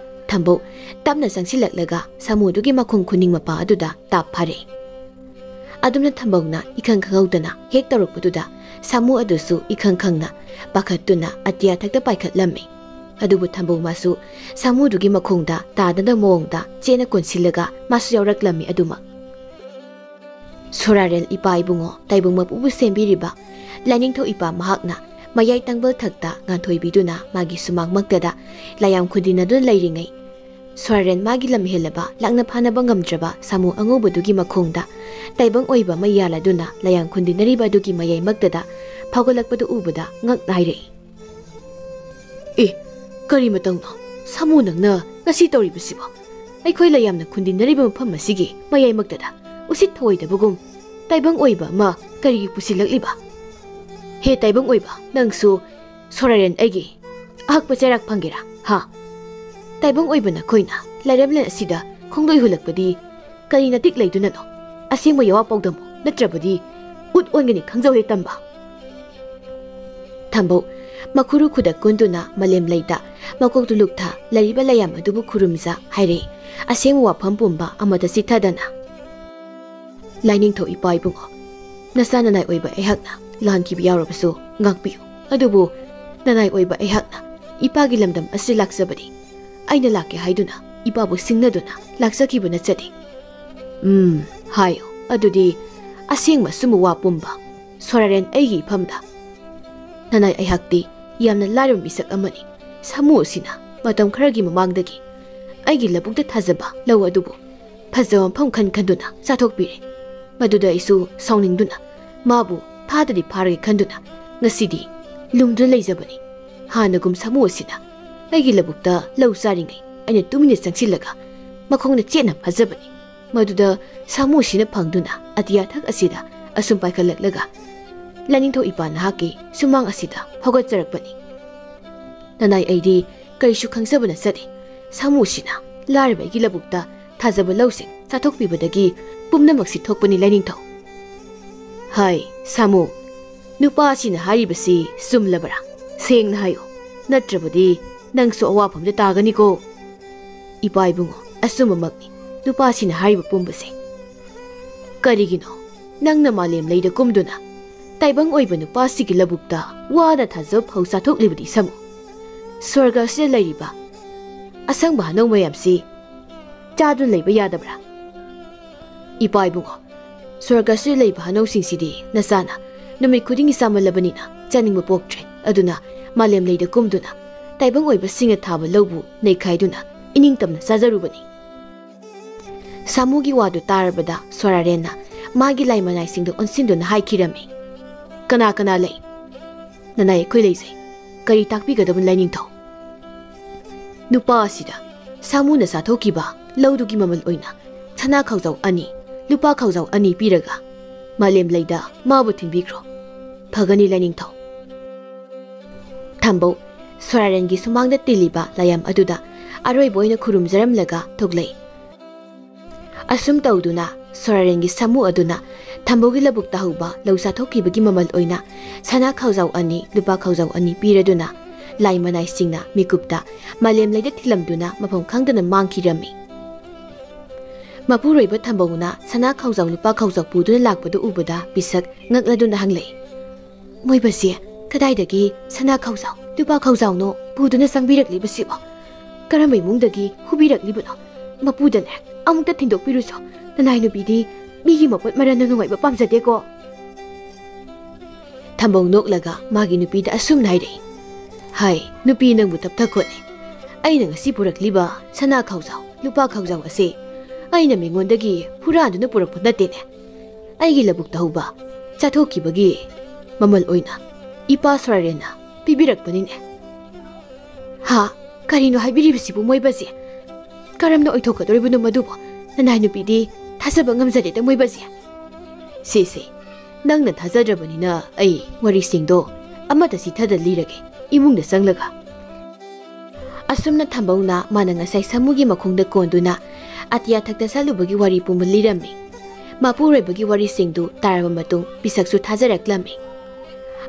ꯊꯝꯕꯧ ꯇꯞꯅ ꯆꯪꯁꯤꯜꯂꯛꯂꯒ ꯁꯥꯃꯨꯗꯨꯒꯤ ꯃꯈꯣꯡ ꯈꯨꯅꯤꯡ ꯃꯄꯥ ꯑꯗꯨꯗ ꯇꯥꯞ ꯐꯥꯔꯦ꯫ ꯑꯗꯨꯝꯅ ꯊꯝꯕꯧꯅ ꯏꯈꯪ ꯈꯪꯍꯧꯗꯅ ꯍꯦꯛ ꯇꯧꯔꯛꯄꯗꯨꯗ ꯁꯥꯃꯨ ꯑꯗꯨꯁꯨ ꯏꯈꯪ ꯈꯪꯅ ꯄꯥꯈꯠꯇꯨꯅ ꯑꯇꯤꯌꯥ ꯊꯛꯇ ꯄꯥꯏꯈꯠꯂꯝꯃꯤ꯫ ꯑꯗꯨꯕꯨ ꯊꯝꯕꯧ ꯃꯥꯁꯨ ꯁꯥꯃꯨꯗꯨꯒꯤ ꯃꯈꯣꯡꯗ ꯇꯥꯗꯅꯕ ꯃꯑꯣꯡꯗ ꯆꯦꯅ ꯀꯣꯟꯁꯤꯜꯂꯒ ꯃꯥꯁꯨ ꯌꯥꯎꯔꯛꯂꯝꯃꯤ ꯑꯗꯨꯃꯛ꯫ ꯁꯣꯔꯥꯔꯦꯜ ꯏꯄꯥ ꯏꯕꯨꯡꯉꯣ ꯇꯥꯏꯕꯪ ꯃꯄꯨꯕꯨ ꯁꯦꯝꯕꯤꯔꯤꯕ ꯂꯥꯏꯅꯤꯡꯊꯧ ꯏꯄꯥ ꯃꯍꯥꯛꯅ ꯃꯌꯥꯏ ꯇꯪꯕꯜ ꯊꯛꯇ ꯉꯥꯟꯊꯣꯏꯕꯤꯗꯨꯅ ꯃꯥꯒꯤ ꯁꯨꯃꯥꯡꯃꯛꯇꯗ ꯂꯥꯏꯌꯥꯝ ꯈꯨꯟꯗꯤꯟꯅꯗꯨꯅ ꯂꯩꯔꯤꯉꯩ, ꯁꯣꯔꯥꯔꯦꯟ ꯃꯥꯒꯤ ꯂꯝ ꯍꯦꯜꯂꯕ ꯂꯥꯛꯅ ꯐꯥꯅꯕ ꯉꯝꯗ꯭ꯔꯕ ꯁꯥꯃꯨ ꯑꯉꯧꯕꯗꯨꯒꯤ ꯃꯈꯣꯡꯗ ꯇꯥꯏꯕꯪ ꯑꯣꯏꯕ ꯑꯃ ꯌꯥꯜꯂꯗꯨꯅ ꯂꯥꯏꯌꯥꯝ ꯈꯨꯟꯗꯤꯟꯅꯔꯤꯕ ꯑꯗꯨꯒꯤ ꯃꯌꯥꯏꯃꯛꯇꯗ ꯐꯥꯎꯒꯠꯂꯛꯄꯗꯨ ꯎꯕꯗ ꯉꯛ ꯅꯥꯏꯔꯛꯏ꯫ ꯑꯦ, ꯀꯔꯤ ꯃꯇꯧꯅꯣ? ꯁꯥꯃꯨ ꯅꯪꯅ ꯉꯁꯤ ꯇꯧꯔꯤꯕꯁꯤꯕꯣ? ꯑꯩꯈꯣꯏ ꯂꯥꯏꯌꯥꯝꯅ ꯈꯨꯟꯗꯤꯟꯅꯔꯤꯕ ꯃꯐꯝ ꯑꯁꯤꯒꯤ ꯃꯌꯥꯏꯃꯛꯇꯗ ꯎꯁꯤꯠ ꯊꯑꯣꯏꯗꯕꯒꯨꯝ ꯇꯥꯏꯕꯪ ꯑꯣꯏꯕ ꯑꯃ ꯀꯔꯤꯒꯤ ꯄꯨꯁꯤꯜꯂꯛꯂꯤꯕ? ꯍꯦ ꯇꯥꯏꯕꯪ ꯑꯣꯏꯕ, ꯅꯪꯁꯨ ꯁꯣꯔꯥꯔꯦꯟ ꯑꯩꯒꯤ ꯑꯍꯛꯄ ꯆꯩꯔꯥꯛ ꯐꯪꯒꯦꯔꯥ? ꯍꯥ? ꯇꯥꯏꯕꯪ ꯑꯣꯏꯕ ꯅꯈꯣꯏꯅ ꯂꯥꯏꯔꯦꯝꯂꯦꯟ ꯑꯁꯤꯗ ꯈꯣꯡꯂꯣꯏ ꯍꯨꯜꯂꯛꯄꯗꯤ ꯀꯔꯤ ꯅꯇꯤꯛ ꯂꯩꯗꯨꯅꯅꯣ? ꯑꯁꯦꯡꯕ ꯌꯥꯋꯥ ꯄꯥꯎꯗꯝꯃꯨ, ꯅꯠꯇ꯭ꯔꯕꯗꯤ ꯎꯠ ꯑꯣꯟꯒꯅꯤ ꯈꯪꯖꯧꯍꯦ ꯇꯝꯕ꯫ ꯊꯝꯕꯧ ꯃꯈꯨꯔꯨ ꯈꯨꯗꯛ ꯀꯨꯟꯗꯨꯅ ꯃꯥꯂꯦꯝ ꯂꯩꯇ ꯃꯀꯣꯛꯇꯨ ꯂꯨꯛꯊ ꯂꯩꯔꯤꯕ ꯂꯥꯏꯌꯥꯝ ꯑꯗꯨꯕꯨ ꯈꯨꯔꯨꯝꯖ ꯍꯥꯏꯔꯦ꯫ ꯑꯁꯦꯡꯕ ꯋꯥꯐꯝ ꯄꯨꯝꯕ ꯑꯃꯠꯇ ꯆꯤꯠꯊꯗꯅ꯫ ꯂꯥꯏꯅꯤꯡꯊꯧ ꯏꯄꯥ ꯏꯕꯨꯡꯉꯣ, ꯅꯆꯥ ꯅꯅꯥꯏ ꯑꯣꯏꯕ ꯑꯩꯍꯥꯛꯅ ꯂꯥꯟꯈꯤꯕ ꯌꯥꯎꯔꯕꯁꯨ ꯉꯥꯛꯄꯤꯌꯨ꯫ ꯑꯗꯨꯕꯨ ꯅꯅꯥꯏ ꯑꯣꯏꯕ ꯑꯩꯍꯥꯛꯅ ꯏꯄꯥꯒꯤ ꯂꯝꯗꯝ ꯑꯁꯤ ꯂꯥꯛꯆꯕꯗꯤ ꯑꯩꯅ ꯂꯥꯛꯀꯦ ꯍꯥꯏꯗꯨꯅ ꯏꯄꯥꯕꯨ ꯁꯤꯡꯅꯗꯨꯅ ꯂꯥꯛꯆꯈꯤꯕ ꯅꯠꯆꯗꯦ꯫ ꯎꯝ, ꯍꯥꯏꯌꯨ, ꯑꯗꯨꯗꯤ ꯑꯁꯦꯡꯕ ꯑꯆꯨꯝꯕ ꯋꯥ ꯄꯨꯝꯕ ꯁꯣꯔꯥꯔꯦꯟ ꯑꯩꯒꯤ ꯏꯐꯝꯗ꯫ ꯅꯅꯥꯏ ꯑꯩꯍꯥꯛꯇꯤ ꯌꯥꯝꯅ ꯂꯥꯏꯔꯕ ꯃꯤꯁꯛ ꯑꯃꯅꯤ꯫ ꯁꯥꯃꯨ ꯑꯁꯤꯅ ꯃꯇꯝ ꯈꯔꯒꯤ ꯃꯃꯥꯡꯗꯒꯤ ꯑꯩꯒꯤ ꯂꯧꯕꯨꯛꯇ ꯊꯥꯖꯕ ꯂꯧ ꯑꯗꯨꯕꯨ ꯐꯖꯕ ꯃꯐꯝ ꯈꯟ ꯈꯟꯗꯨꯅ ꯆꯥꯊꯣꯛꯄꯤꯔꯦ꯫ ꯃꯗꯨꯗ ꯑꯩꯁꯨ ꯁꯥꯎꯅꯤꯡꯗꯨꯅ ꯃꯥꯕꯨ ꯐꯥꯗꯗꯤ ꯐꯥꯔꯒꯦ ꯈꯟꯗꯨꯅ ꯉꯁꯤꯗꯤ ꯂꯨꯝꯗꯨꯅ ꯂꯩꯖꯕꯅꯤ꯫ ꯍꯥꯟꯅꯒꯨꯝ ꯁꯥꯃꯨ ꯑꯁꯤꯅ ꯑꯩꯒꯤ ꯂꯧꯕꯨꯛꯇ ꯂꯧ ꯆꯥꯔꯤꯉꯩ ꯑꯩꯅ ꯇꯨꯃꯤꯟꯅ ꯆꯪꯁꯤꯜꯂꯒ ꯃꯈꯣꯡꯅ ꯆꯦꯠꯅ ꯐꯥꯖꯕꯅꯤ꯫ ꯃꯗꯨꯗ ꯁꯥꯃꯨ ꯑꯁꯤꯅ ꯐꯪꯗꯨꯅ ꯑꯇꯤꯌꯥꯊꯛ ꯑꯁꯤꯗ ꯑꯁꯨꯝ ꯄꯥꯏꯈꯠꯂꯛꯂꯒ ꯂꯥꯏꯅꯤꯡꯊꯧ ꯏꯄꯥ ꯅꯍꯥꯛꯀꯤ ꯁꯨꯃꯥꯡ ꯑꯁꯤꯗ ꯐꯥꯎꯒꯠꯆꯔꯛꯄꯅꯤ꯫ ꯅꯅꯥꯏ ꯑꯩꯗꯤ ꯀꯔꯤꯁꯨ ꯈꯪꯖꯕ ꯅꯠꯆꯗꯦ꯫ ꯁꯥꯃꯨꯁꯤꯅ ꯂꯥꯏꯔꯕ ꯑꯩꯒꯤ ꯂꯧꯕꯨꯛꯇ ꯊꯥꯖꯕ ꯂꯧꯁꯤꯡ ꯆꯥꯊꯣꯛꯄꯤꯕꯗꯒꯤ ꯄꯨꯝꯅꯃꯛꯁꯤ ꯊꯣꯛꯄꯅꯤ ꯂꯥꯏꯅꯤꯡꯊꯧ꯫ ꯍꯥꯏ, ꯁꯥꯃꯨ, ꯅꯨꯄꯥ ꯑꯁꯤꯅ ꯍꯥꯏꯔꯤꯕꯁꯤ ꯆꯨꯝꯂꯕ꯭ꯔꯥ? ꯁꯦꯡꯅ ꯍꯥꯏꯌꯨ, ꯅꯠꯇ꯭ꯔꯕꯗꯤ ꯅꯪꯁꯨ ꯑꯋꯥꯐꯝꯗ ꯇꯥꯒꯅꯤꯀꯣ꯫ ꯏꯄꯥ ꯏꯕꯨꯡꯉꯣ, ꯑꯆꯨꯝꯕꯃꯛꯅꯤ ꯅꯨꯄꯥꯁꯤꯅ ꯍꯥꯏꯔꯤꯕ ꯄꯨꯝꯕꯁꯦ꯫ ꯀꯔꯤꯒꯤꯅꯣ ꯅꯪꯅ ꯃꯥꯂꯦꯝ ꯂꯩꯗ ꯀꯨꯝꯗꯨꯅ ꯇꯥꯏꯕꯪ ꯑꯣꯏꯕ ꯅꯨꯄꯥꯁꯤꯒꯤ ꯂꯧꯕꯨꯛꯇ ꯋꯥꯅ ꯊꯥꯖꯕ ꯐꯧ ꯆꯥꯊꯣꯛꯂꯤꯕꯗꯤ ꯁꯥꯃꯨ? ꯁ꯭ꯋꯔꯒ ꯑꯁꯤꯗ ꯂꯩꯔꯤꯕ ꯑꯁꯪꯕ ꯍꯅꯧ ꯃꯌꯥꯝꯁꯤ ꯆꯥꯗꯨꯅ ꯂꯩꯕ ꯌꯥꯗꯕ꯭ꯔꯥ? ꯏꯄꯥ ꯏꯕꯨꯡꯉꯣ, ꯁ꯭ꯋꯔꯒ ꯑꯁꯤꯗ ꯂꯩꯕ ꯍꯅꯧꯁꯤꯡꯁꯤꯗꯤ ꯅꯆꯥꯅ ꯅꯨꯃꯤꯠ ꯈꯨꯗꯤꯡꯒꯤ ꯆꯥꯃꯜꯂꯕꯅꯤꯅ ꯆꯥꯅꯤꯡꯕ ꯄꯣꯛꯇ꯭ꯔꯦ꯫ ꯑꯗꯨꯅ ꯃꯥꯂꯦꯝ ꯂꯩꯗ ꯀꯨꯝꯗꯨꯅ ꯇꯥꯏꯕꯪ ꯑꯣꯏꯕꯁꯤꯡꯅ ꯊꯥꯕ ꯂꯧꯕꯨ ꯅꯩꯈꯥꯏꯗꯨꯅ ꯏꯅꯤꯡꯇꯝꯅ ꯆꯥꯖꯔꯨꯕꯅꯤ꯫ ꯁꯥꯃꯨꯒꯤ ꯋꯥꯗꯨ ꯇꯥꯔꯕꯗ ꯁꯣꯔꯥꯔꯦꯟꯅ ꯃꯥꯒꯤ ꯂꯥꯏ ꯃꯅꯥꯏꯁꯤꯡꯗꯨ ꯑꯣꯟꯁꯤꯟꯗꯨꯅ ꯍꯥꯏꯈꯤꯔꯝꯃꯤ, "ꯀꯅꯥ ꯀꯅꯥ ꯂꯩ?" "ꯅꯅꯥꯏ ꯑꯩꯈꯣꯏ ꯂꯩꯖꯩ꯫ ꯀꯔꯤ ꯇꯥꯛꯄꯤꯒꯗꯕ ꯂꯥꯏꯅꯤꯡꯊꯧ?" "ꯅꯨꯄꯥ ꯑꯁꯤꯗ ꯁꯥꯃꯨꯅ ꯆꯥꯊꯣꯛꯈꯤꯕ ꯂꯧꯗꯨꯒꯤ ꯃꯃꯜ ꯑꯣꯏꯅ ꯁꯅꯥ ꯈꯥꯎꯖꯥꯎ ꯑꯅꯤ, ꯂꯨꯄꯥ ꯈꯥꯎꯖꯥꯎ ꯑꯅꯤ ꯄꯤꯔꯒ ꯃꯥꯂꯦꯝ ꯂꯩꯗ ꯃꯥꯕꯨ ꯊꯤꯟꯕꯤꯈ꯭ꯔꯣ꯫ ꯐꯒꯅꯤ ꯂꯥꯏꯅꯤꯡꯊꯧ꯫" ꯊꯝꯕꯧ ꯁꯣꯔꯥꯔꯦꯟꯒꯤ ꯁꯨꯃꯥꯡꯗ ꯇꯤꯜꯂꯤꯕ ꯂꯥꯏꯌꯥꯝ ꯑꯗꯨꯗ ꯑꯔꯣꯏꯕ ꯑꯣꯏꯅ ꯈꯨꯔꯨꯝꯖꯔꯝꯂꯒ ꯊꯣꯛꯂꯛꯏ꯫ ꯑꯁꯨꯝ ꯇꯧꯗꯨꯅ ꯁꯣꯔꯥꯔꯦꯟꯒꯤ ꯁꯥꯃꯨ ꯑꯗꯨꯅ ꯊꯝꯕꯧꯒꯤ ꯂꯧꯕꯨꯛꯇ ꯍꯧꯕ ꯂꯧ ꯆꯥꯊꯣꯛꯈꯤꯕꯒꯤ ꯃꯃꯜ ꯑꯣꯏꯅ ꯁꯅꯥ ꯈꯥꯎꯖꯥꯎ ꯑꯅꯤ, ꯂꯨꯄꯥ ꯈꯥꯎꯖꯥꯎ ꯑꯅꯤ ꯄꯤꯔꯗꯨꯅ ꯂꯥꯏ ꯃꯅꯥꯏꯁꯤꯡꯅ ꯃꯤꯀꯨꯞꯇ ꯃꯥꯂꯦꯝ ꯂꯩꯗ ꯊꯤꯜꯂꯝꯗꯨꯅ ꯃꯐꯝ ꯈꯪꯗꯅ ꯃꯥꯡꯈꯤꯔꯝꯃꯤ꯫ ꯃꯄꯨꯔꯣꯏꯕ ꯊꯝꯕꯧꯅ ꯁꯅꯥ ꯈꯥꯎꯖꯥꯎ ꯂꯨꯄꯥ ꯈꯥꯎꯖꯥꯎ ꯄꯨꯗꯨꯅ ꯂꯥꯛꯄꯗꯨ ꯎꯕꯗ ꯄꯤꯁꯛ ꯉꯛꯂꯗꯨꯅ ꯍꯪꯂꯛꯏ, "ꯃꯣꯏꯕꯁꯦ ꯀꯗꯥꯏꯗꯒꯤ ꯁꯅꯥ ꯈꯥꯎꯖꯥꯎ, ꯂꯨꯄꯥ ꯈꯥꯎꯖꯥꯎꯅꯣ ꯄꯨꯗꯨꯅ ꯆꯪꯕꯤꯔꯛꯂꯤꯕꯁꯤꯕꯣ? ꯀꯔꯝꯕ ꯏꯃꯨꯡꯗꯒꯤ ꯍꯨꯕꯤꯔꯛꯂꯤꯕꯅꯣ? ꯃꯄꯨꯗꯅꯦ ꯑꯃꯨꯛꯇ ꯊꯤꯟꯗꯣꯛꯄꯤꯔꯨꯁꯣ꯫ ꯅꯅꯥꯏ ꯅꯨꯄꯤꯗꯤ ꯃꯤꯒꯤ ꯃꯄꯣꯠ ꯃꯔꯟꯅ ꯅꯨꯡꯉꯥꯏꯕ ꯄꯥꯝꯖꯗꯦꯀꯣ꯫ ꯊꯝꯕꯧ ꯅꯣꯛꯂꯒ ꯃꯥꯒꯤ ꯅꯨꯄꯤꯗ ꯑꯁꯨꯝꯅ ꯍꯥꯏꯔꯛꯏ꯫ ꯍꯥꯏ, ꯅꯨꯄꯤ, ꯅꯪꯕꯨ ꯇꯞꯊꯈꯣꯅꯦ꯫ ꯑꯩꯅ ꯉꯁꯤ ꯄꯨꯔꯛꯂꯤꯕ ꯁꯅꯥ ꯈꯥꯎꯖꯥꯎ, ꯂꯨꯄꯥ ꯈꯥꯎꯖꯥꯎ ꯑꯁꯤ ꯑꯩꯅ ꯃꯤꯉꯣꯟꯗꯒꯤ ꯍꯨꯔꯥꯟꯗꯨꯅ ꯄꯨꯔꯛꯄ ꯅꯠꯇꯦꯅꯦ꯫ ꯑꯩꯒꯤ ꯂꯧꯕꯨꯛꯇ ꯍꯧꯕ, ꯆꯥꯊꯣꯛꯈꯤꯕꯒꯤ ꯃꯃꯜ ꯑꯣꯏꯅ ꯏꯄꯥ ꯁꯣꯔꯥꯔꯦꯟꯅ ꯄꯤꯕꯤꯔꯛꯄꯅꯤꯅꯦ꯫ ꯍꯥ? ꯀꯔꯤꯅꯣ ꯍꯥꯏꯕꯤꯔꯤꯕꯁꯤꯕꯨ, ꯃꯣꯏꯕꯁꯦ? ꯀꯔꯝꯅ ꯑꯣꯏꯊꯣꯛꯀꯗꯧꯔꯤꯕꯅꯣ ꯃꯗꯨꯕꯨ? ꯅꯅꯥꯏ ꯅꯨꯄꯤꯗꯤ ꯊꯥꯖꯕ ꯉꯝꯖꯗꯦꯗ, ꯃꯣꯏꯕꯁꯦ꯫ ꯁꯦ, ꯁꯦ, ꯅꯪꯅ ꯊꯥꯖꯗ꯭ꯔꯕꯅꯤꯅ ꯑꯩ ꯋꯥꯔꯤꯁꯤꯡꯗꯣ ꯑꯃꯠꯇ ꯆꯤꯊꯗ ꯂꯤꯔꯒꯦ, ꯏꯃꯨꯡꯗ ꯆꯪꯂꯒ꯫ ꯑꯁꯨꯝꯅ ꯊꯝꯕꯧꯅ ꯃꯥꯅ ꯉꯁꯥꯏ ꯁꯥꯃꯨꯒꯤ ꯃꯈꯣꯡꯗ ꯀꯣꯟꯗꯨꯅ ꯑꯇꯤꯌꯥ ꯊꯛꯇ ꯁꯥꯠꯂꯨꯕꯒꯤ ꯋꯥꯔꯤ ꯄꯨꯝꯕ ꯂꯤꯔꯝꯃꯤ꯫ ꯃꯄꯨꯔꯣꯏꯕꯒꯤ ꯋꯥꯔꯤꯁꯤꯡꯗꯨ ꯇꯥꯔꯕ ꯃꯇꯨꯡ ꯄꯤꯁꯛꯁꯨ ꯊꯥꯖꯔꯛꯂꯝꯃꯤ꯫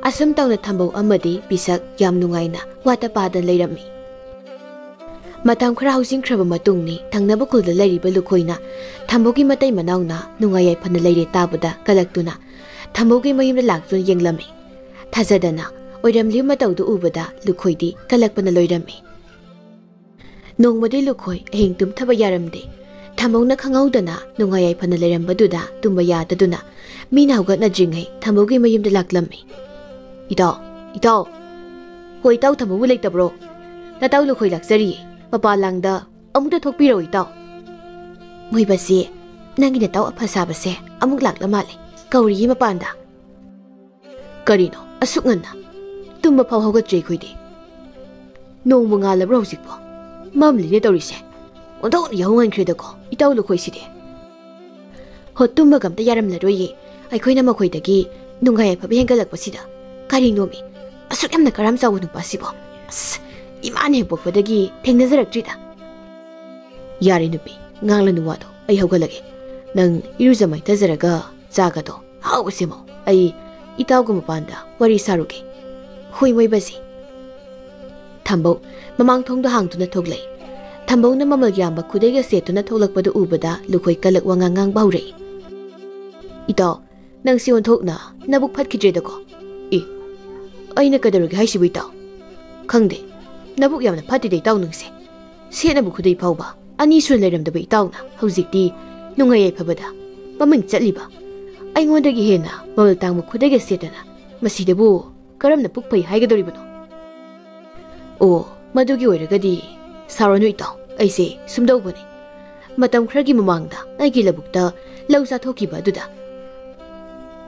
ꯑꯁꯨꯝ ꯇꯧꯅ ꯊꯝꯕꯧ ꯑꯃꯗꯤ ꯄꯤꯁꯛ ꯌꯥꯝ ꯅꯨꯡꯉꯥꯏꯅ ꯋꯥꯇ ꯄꯥꯗꯅ ꯂꯩꯔꯝꯃꯤ꯫ ꯃꯇꯝ ꯈꯔ ꯍꯧꯖꯤꯟꯈ꯭ꯔꯕ ꯃꯇꯨꯡꯅꯤ, ꯊꯪꯅꯕ ꯈꯨꯜꯗ ꯂꯩꯔꯤꯕ ꯂꯨꯈꯣꯏꯅ ꯊꯝꯕꯧꯒꯤ ꯃꯇꯩ ꯃꯅꯥꯎꯅ ꯅꯨꯡꯉꯥꯏ ꯌꯥꯏꯐꯅ ꯂꯩꯔꯦ ꯇꯥꯕꯗ ꯀꯂꯛꯇꯨꯅ ꯊꯝꯕꯧꯒꯤ ꯃꯌꯨꯝꯗ ꯂꯥꯛꯇꯨꯅ ꯌꯦꯡꯂꯝꯃꯤ꯫ ꯊꯥꯖꯗꯅ ꯑꯣꯏꯔꯝꯂꯤꯕ ꯃꯇꯧꯗꯨ ꯎꯕꯗ ꯂꯨꯈꯣꯏꯗꯤ ꯀꯂꯛꯄꯅ ꯂꯣꯏꯔꯝꯃꯤ꯫ ꯅꯣꯡꯃꯗꯤ ꯂꯨꯈꯣꯏ ꯑꯍꯤꯡ ꯇꯨꯝꯊꯕ ꯌꯥꯔꯝꯗꯦ꯫ ꯊꯝꯕꯧꯅ ꯈꯪꯍꯧꯗꯅ ꯅꯨꯡꯉꯥꯏ ꯌꯥꯏꯐꯅ ꯂꯩꯔꯝꯕꯗꯨꯗ ꯇꯨꯝꯕ ꯌꯥꯗꯗꯨꯅ ꯃꯤꯅ ꯍꯧꯒꯠꯅꯗ꯭ꯔꯤꯉꯩ ꯊꯝꯕꯧꯒꯤ ꯃꯌꯨꯝꯗ ꯂꯥꯛꯂꯝꯃꯤ꯫ "ꯏꯇꯥꯎ, ꯏꯇꯥꯎ!" "ꯍꯣꯏ, ꯏꯇꯥꯎ ꯊꯝꯕꯧꯕꯨ ꯂꯩꯇꯕ꯭ꯔꯣ?" "ꯅꯇꯥꯎ ꯂꯨꯈꯣꯏ ꯂꯥꯛꯆꯔꯤꯌꯦ꯫ ꯃꯄꯥꯟ ꯂꯥꯡꯗ ꯑꯃꯨꯛꯇ ꯊꯣꯛꯄꯤꯔꯛꯑꯣ, ꯏꯇꯥꯎ꯫" "ꯃꯣꯏꯕꯁꯤ, ꯅꯪꯒꯤ ꯅꯇꯥꯎ ꯑꯐ ꯁꯥꯕꯁꯦ ꯑꯃꯨꯛ ꯂꯥꯛꯂ ꯃꯥꯜꯂꯦ꯫ ꯀꯧꯔꯤꯌꯦ ꯃꯄꯥꯟꯗ꯫" "ꯀꯔꯤꯅꯣ ꯑꯁꯨꯛ ꯉꯟꯅ? ꯇꯨꯝꯕ ꯐꯥꯎ ꯍꯧꯒꯠꯇ꯭ꯔꯤ ꯑꯩꯈꯣꯏꯗꯤ꯫ ꯅꯣꯡꯕꯨ ꯉꯥꯜꯂꯕ꯭ꯔꯣ ꯍꯧꯖꯤꯛꯄꯣ? ꯃꯝꯂꯤꯅꯦ ꯇꯧꯔꯤꯁꯦ꯫ ꯑꯣꯟꯊꯣꯛꯅ ꯌꯥꯍꯧ ꯉꯟꯈ꯭ꯔꯦꯗꯀꯣ, ꯏꯇꯥꯎ ꯂꯨꯈꯣꯏꯁꯤꯗꯤ꯫" "ꯍꯣ, ꯇꯨꯝꯕꯒ ꯑꯝꯇ ꯌꯥꯔꯝꯂꯔꯣꯏꯌꯦ꯫ ꯑꯩꯈꯣꯏꯅ ꯃꯈꯣꯏꯗꯒꯤ ꯅꯨꯡꯉꯥꯏ ꯌꯥꯏꯐꯕ ꯍꯦꯟꯒꯠꯂꯛꯄꯁꯤꯗ꯫ ꯀꯔꯤꯅꯣꯃꯤ, ꯑꯁꯨꯛ ꯌꯥꯝꯅ ꯀꯔꯥꯝ ꯆꯥꯎꯕ ꯅꯨꯄꯥꯁꯤꯕꯣ? ꯑꯁ, ꯏꯃꯥꯅ ꯍꯦꯛ ꯄꯣꯛꯄꯗꯒꯤ ꯊꯦꯡꯅꯖꯔꯛꯇ꯭ꯔꯤꯗ꯫" "ꯌꯥꯔꯦ ꯅꯨꯄꯤ, ꯉꯥꯡꯂꯅꯨ ꯋꯥꯗꯣ꯫ ꯑꯩ ꯍꯧꯒꯠꯂꯒꯦ꯫ ꯅꯪ ꯏꯔꯨꯖ ꯃꯥꯏꯊꯖꯔꯒ ꯆꯥꯒꯗꯣ ꯑꯍꯥꯎꯕ ꯁꯦꯝꯃꯣ꯫ ꯑꯩ ꯏꯇꯥꯎꯒ ꯃꯄꯥꯟꯗ ꯋꯥꯔꯤ ꯁꯥꯔꯨꯒꯦ꯫" "ꯍꯣꯏ, ꯃꯣꯏꯕꯁꯤ꯫" ꯊꯝꯕꯧ ꯃꯃꯥꯡ ꯊꯣꯡꯗꯣ ꯍꯥꯡꯗꯨꯅ ꯊꯣꯛꯂꯛꯏ꯫ ꯊꯝꯕꯧꯅ ꯃꯃꯜ ꯌꯥꯝꯕ ꯈꯨꯗꯩꯒ ꯁꯦꯠꯇꯨꯅ ꯊꯣꯛꯂꯛꯄꯗꯨ ꯎꯕꯗ ꯂꯨꯈꯣꯏ ꯀꯂꯛ ꯋꯥꯉꯥꯡ ꯉꯥꯡꯕ ꯍꯧꯔꯛꯏ꯫ "ꯏꯇꯥꯎ, ꯅꯪꯁꯤ ꯑꯣꯟꯊꯣꯛꯅ ꯅꯕꯨꯛ ꯐꯠꯈꯤꯗ꯭ꯔꯦꯗꯀꯣ꯫ ꯑꯦ, ꯑꯩꯅ ꯀꯩꯗꯧꯔꯒꯦ ꯍꯥꯏꯁꯤꯕꯨ, ꯏꯇꯥꯎ?" "ꯈꯪꯗꯦ, ꯅꯕꯨꯛ ꯌꯥꯝꯅ ꯐꯠꯇꯦꯗ, ꯏꯇꯥꯎ, ꯅꯪꯁꯦ꯫ ꯁꯦꯠꯅꯕ ꯈꯨꯗꯩ ꯐꯥꯎꯕ ꯑꯅꯤ ꯁꯨꯅ ꯂꯩꯔꯝꯗꯕ ꯏꯇꯥꯎꯅ ꯍꯧꯖꯤꯛꯇꯤ ꯅꯨꯡꯉꯥꯏ ꯌꯥꯏꯐꯕꯗ ꯃꯃꯤꯡ ꯆꯠꯂꯤꯕ, ꯑꯩꯉꯣꯟꯗꯒꯤ ꯍꯦꯟꯅ ꯃꯃꯜ ꯇꯥꯡꯕ ꯈꯨꯗꯩꯒ ꯁꯦꯠꯇꯅ ꯃꯁꯤꯗꯕꯨ ꯀꯔꯝꯅ ꯄꯨꯛ ꯐꯩ ꯍꯥꯏꯒꯗꯧꯔꯤꯕꯅꯣ? ꯑꯣ, ꯃꯗꯨꯒꯤ ꯑꯣꯏꯔꯒꯗꯤ ꯁꯥꯎꯔꯅꯨ ꯏꯇꯥꯎ, ꯑꯩꯁꯦ ꯁꯨꯝꯗꯧꯕꯅꯤ꯫ ꯃꯇꯝ ꯈꯔꯒꯤ ꯃꯃꯥꯡꯗ ꯑꯩꯒꯤ ꯂꯧꯕꯨꯛꯇ ꯂꯧ ꯆꯥꯊꯣꯛꯈꯤꯕ ꯑꯗꯨꯗ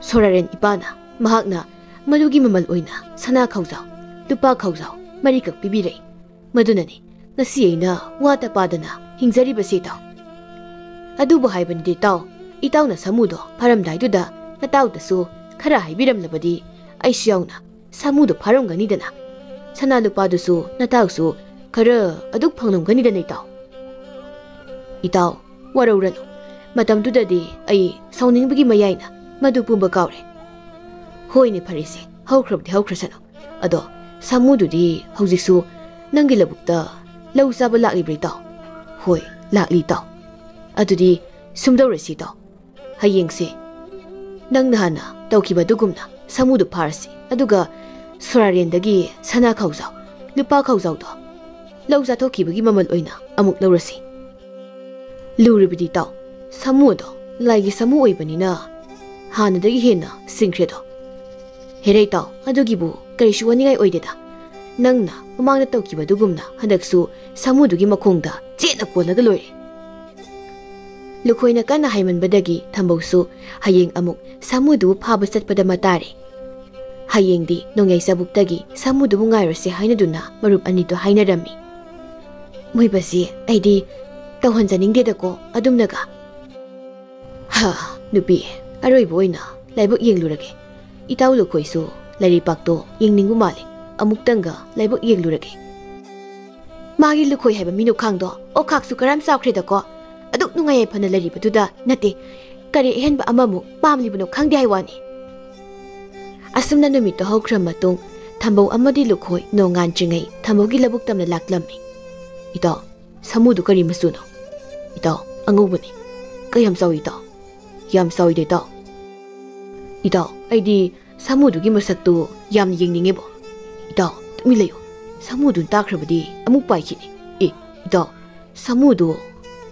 ꯁꯣꯔꯥꯔꯦꯟ ꯏꯄꯥꯅ ꯃꯍꯥꯛꯅ ꯃꯗꯨꯒꯤ ꯃꯃꯜ ꯑꯣꯏꯅ ꯁꯅꯥ ꯈꯥꯎꯖꯥꯎ, ꯂꯨꯄꯥ ꯈꯥꯎꯖꯥꯎ ꯃꯔꯤꯈꯛ ꯄꯤꯕꯤꯔꯛꯏ꯫ ꯃꯗꯨꯅꯅꯤ ꯉꯁꯤ ꯑꯩꯅ ꯋꯥꯇ ꯄꯥꯗꯅ ꯍꯤꯡꯖꯔꯤꯕꯁꯤ ꯏꯇꯥꯎ꯫ ꯑꯗꯨꯕꯨ ꯍꯥꯏꯕꯅꯤꯗꯤ ꯏꯇꯥꯎ, ꯏꯇꯥꯎꯅ ꯁꯥꯃꯨꯗꯣ ꯐꯥꯔꯝꯗꯥꯏꯗꯨꯗ ꯅꯇꯥꯎꯗꯁꯨ ꯈꯔ ꯍꯥꯏꯕꯤꯔꯝꯂꯕꯗꯤ ꯑꯩꯁꯨ ꯌꯥꯎꯅ ꯁꯥꯃꯨꯗꯣ ꯐꯥꯔꯝꯒꯅꯤꯗꯅ꯫ ꯁꯅꯥ ꯂꯨꯄꯥꯗꯨꯁꯨ ꯅꯇꯥꯎꯁꯨ ꯈꯔ ꯑꯗꯨꯛ ꯐꯪꯂꯝꯒꯅꯤꯗꯅ ꯏꯇꯥꯎ꯫ ꯏꯇꯥꯎ, ꯋꯥꯔꯧꯔꯅꯨ꯫ ꯃꯇꯝꯗꯨꯗꯗꯤ ꯑꯩ ꯁꯥꯎꯅꯤꯡꯕꯒꯤ ꯃꯌꯥꯏꯅ ꯃꯗꯨ ꯄꯨꯝꯕ ꯀꯥꯎꯔꯦ꯫ ꯍꯣꯏꯅꯦ, ꯐꯔꯦꯁꯦ, ꯍꯧꯈ꯭ꯔꯕꯗꯤ ꯍꯧꯈ꯭ꯔꯁꯅꯨ꯫ ꯑꯗꯣ ꯁꯥꯃꯨꯗꯨꯗꯤ ꯍꯧꯖꯤꯛꯁꯨ ꯅꯪꯒꯤ ꯂꯧꯕꯨꯛꯇ ꯂꯧ ꯆꯥꯕ ꯂꯥꯛꯂꯤꯕ꯭ꯔꯥ ꯏꯇꯥꯎ? ꯍꯣꯏ, ꯂꯥꯛꯂꯤ ꯏꯇꯥꯎ꯫ ꯑꯗꯨꯗꯤ ꯁꯨꯝꯗꯧꯔꯁꯤ ꯏꯇꯥꯎ, ꯍꯌꯦꯡꯁꯦ ꯅꯪꯅ ꯍꯥꯟꯅ ꯇꯧꯈꯤꯕ ꯑꯗꯨꯒꯨꯝꯅ ꯁꯥꯃꯨꯗꯨ ꯐꯥꯔꯁꯤ, ꯑꯗꯨꯒ ꯁꯣꯔꯥꯔꯦꯟꯗꯒꯤ ꯁꯅꯥ ꯈꯥꯎꯖꯥꯎ, ꯂꯨꯄꯥ ꯈꯥꯎꯖꯥꯎꯗꯣ ꯂꯧ ꯆꯥꯊꯣꯛꯈꯤꯕꯒꯤ ꯃꯃꯜ ꯑꯣꯏꯅ ꯑꯃꯨꯛ ꯂꯧꯔꯁꯤ꯫ ꯂꯨꯔꯤꯕꯗꯤ ꯏꯇꯥꯎ, ꯁꯥꯃꯨ ꯑꯗꯣ ꯂꯥꯏꯒꯤ ꯁꯥꯃꯨ ꯑꯣꯏꯕꯅꯤꯅ ꯍꯥꯟꯅꯗꯒꯤ ꯍꯦꯟꯅ ꯁꯤꯡꯈ꯭ꯔꯦꯗꯣ꯫ ꯍꯦꯔꯦ ꯏꯇꯥꯎ, ꯑꯗꯨꯒꯤꯕꯨ ꯀꯔꯤꯁꯨ ꯋꯥꯅꯤꯡꯉꯥꯏ ꯑꯣꯏꯗꯦꯗ꯫ ꯅꯪꯅ ꯃꯃꯥꯡꯗ ꯇꯧꯈꯤꯕ ꯑꯗꯨꯒꯨꯝꯅ ꯍꯟꯗꯛꯁꯨ ꯁꯥꯃꯨꯗꯨꯒꯤ ꯃꯈꯣꯡꯗ ꯆꯦꯠꯅ ꯀꯣꯜꯂꯒ ꯂꯣꯏꯔꯦ꯫ ꯂꯨꯈꯣꯏꯅ ꯀꯟꯅ ꯍꯥꯏꯃꯟꯕꯗꯒꯤ ꯊꯝꯕꯧꯁꯨ ꯍꯌꯦꯡ ꯑꯃꯨꯛ ꯁꯥꯃꯨꯗꯨꯕꯨ ꯐꯥꯕ ꯆꯠꯄꯗ ꯃꯇꯥꯔꯦ꯫ ꯍꯌꯦꯡꯗꯤ ꯅꯣꯡꯌꯥꯏ ꯆꯕꯨꯛꯇꯒꯤ ꯁꯥꯃꯨꯗꯨꯕꯨ ꯉꯥꯏꯔꯁꯦ ꯍꯥꯏꯅꯗꯨꯅ ꯃꯔꯨꯞ ꯑꯅꯤꯗꯨ ꯍꯥꯏꯅꯔꯝꯃꯤ꯫ ꯃꯣꯏꯕꯁꯤ ꯑꯩꯗꯤ ꯇꯧꯍꯟꯖꯅꯤꯡꯗꯦꯗꯀꯣ ꯑꯗꯨꯝꯅꯒ꯫ ꯍꯥ, ꯅꯨꯄꯤ, ꯑꯔꯣꯏꯕ ꯑꯣꯏꯅ ꯂꯥꯏꯕꯛ ꯌꯦꯡꯂꯨꯔꯒꯦ꯫ ꯏꯇꯥꯎ ꯂꯨꯈꯣꯏꯁꯨ ꯂꯥꯏꯔꯩꯄꯥꯛꯇꯣ ꯌꯦꯡꯅꯤꯡꯕ ꯃꯥꯜꯂꯦ꯫ ꯑꯃꯨꯛꯇꯪꯒ ꯂꯥꯏꯕꯛ ꯌꯦꯡꯂꯨꯔꯒꯦ꯫ ꯃꯥꯒꯤ ꯂꯨꯈꯣꯏ ꯍꯥꯏꯕ ꯃꯤꯅꯨꯈꯥꯡꯗꯣ ꯑꯣꯈꯥꯛꯁꯨ ꯀꯔꯝ ꯆꯥꯎꯈ꯭ꯔꯦꯗꯀꯣ꯫ ꯑꯗꯨꯛ ꯅꯨꯡꯉꯥꯏ ꯌꯥꯏꯐꯅ ꯂꯩꯔꯤꯕꯗꯨꯗ ꯅꯠꯇꯦ, ꯀꯔꯤ ꯑꯍꯦꯟꯕ ꯑꯃꯃꯨꯛ ꯄꯥꯝꯂꯤꯕꯅꯣ ꯈꯪꯗꯦ ꯍꯥꯏ ꯋꯥꯅꯤ꯫ ꯑꯁꯨꯝꯅ ꯅꯨꯃꯤꯠꯇꯣ ꯍꯧꯈ꯭ꯔ ꯃꯇꯨꯡ ꯊꯝꯕꯧ ꯑꯃꯗꯤ ꯂꯨꯈꯣꯏ ꯅꯣꯡꯉꯥꯟꯗ꯭ꯔꯤꯉꯩ ꯊꯝꯕꯧꯒꯤ ꯂꯧꯕꯨꯛ ꯇꯝꯅ ꯂꯥꯛꯂꯝꯃꯤ꯫ ꯏꯇꯥꯎ, ꯁꯥꯃꯨꯗꯨ ꯀꯔꯤ ꯃꯆꯨꯅꯣ? ꯏꯇꯥꯎ, ꯑꯉꯧꯕꯅꯤ꯫ ꯀꯌꯥꯝ ꯆꯥꯎꯏ ꯏꯇꯥꯎ? ꯌꯥꯝ ꯆꯥꯎꯏꯗ ꯏꯇꯥꯎ꯫ ꯏꯇꯥꯎ, ꯑꯩꯗꯤ ꯁꯥꯃꯨꯗꯨꯒꯤ ꯃꯁꯛꯇꯨ ꯌꯥꯝꯅ ꯌꯦꯡꯅꯤꯡꯉꯦꯕꯣ꯫ ꯏꯇꯥꯎ, ꯇꯨꯃꯤꯟ ꯂꯩꯌꯨ꯫ ꯁꯥꯃꯨꯗꯨꯅ ꯇꯥꯈ꯭ꯔꯕꯗꯤ ꯑꯃꯨꯛ ꯄꯥꯏꯈꯤꯅꯤ꯫ ꯑꯦ, ꯏꯇꯥꯎ, ꯁꯥꯃꯨꯗꯨ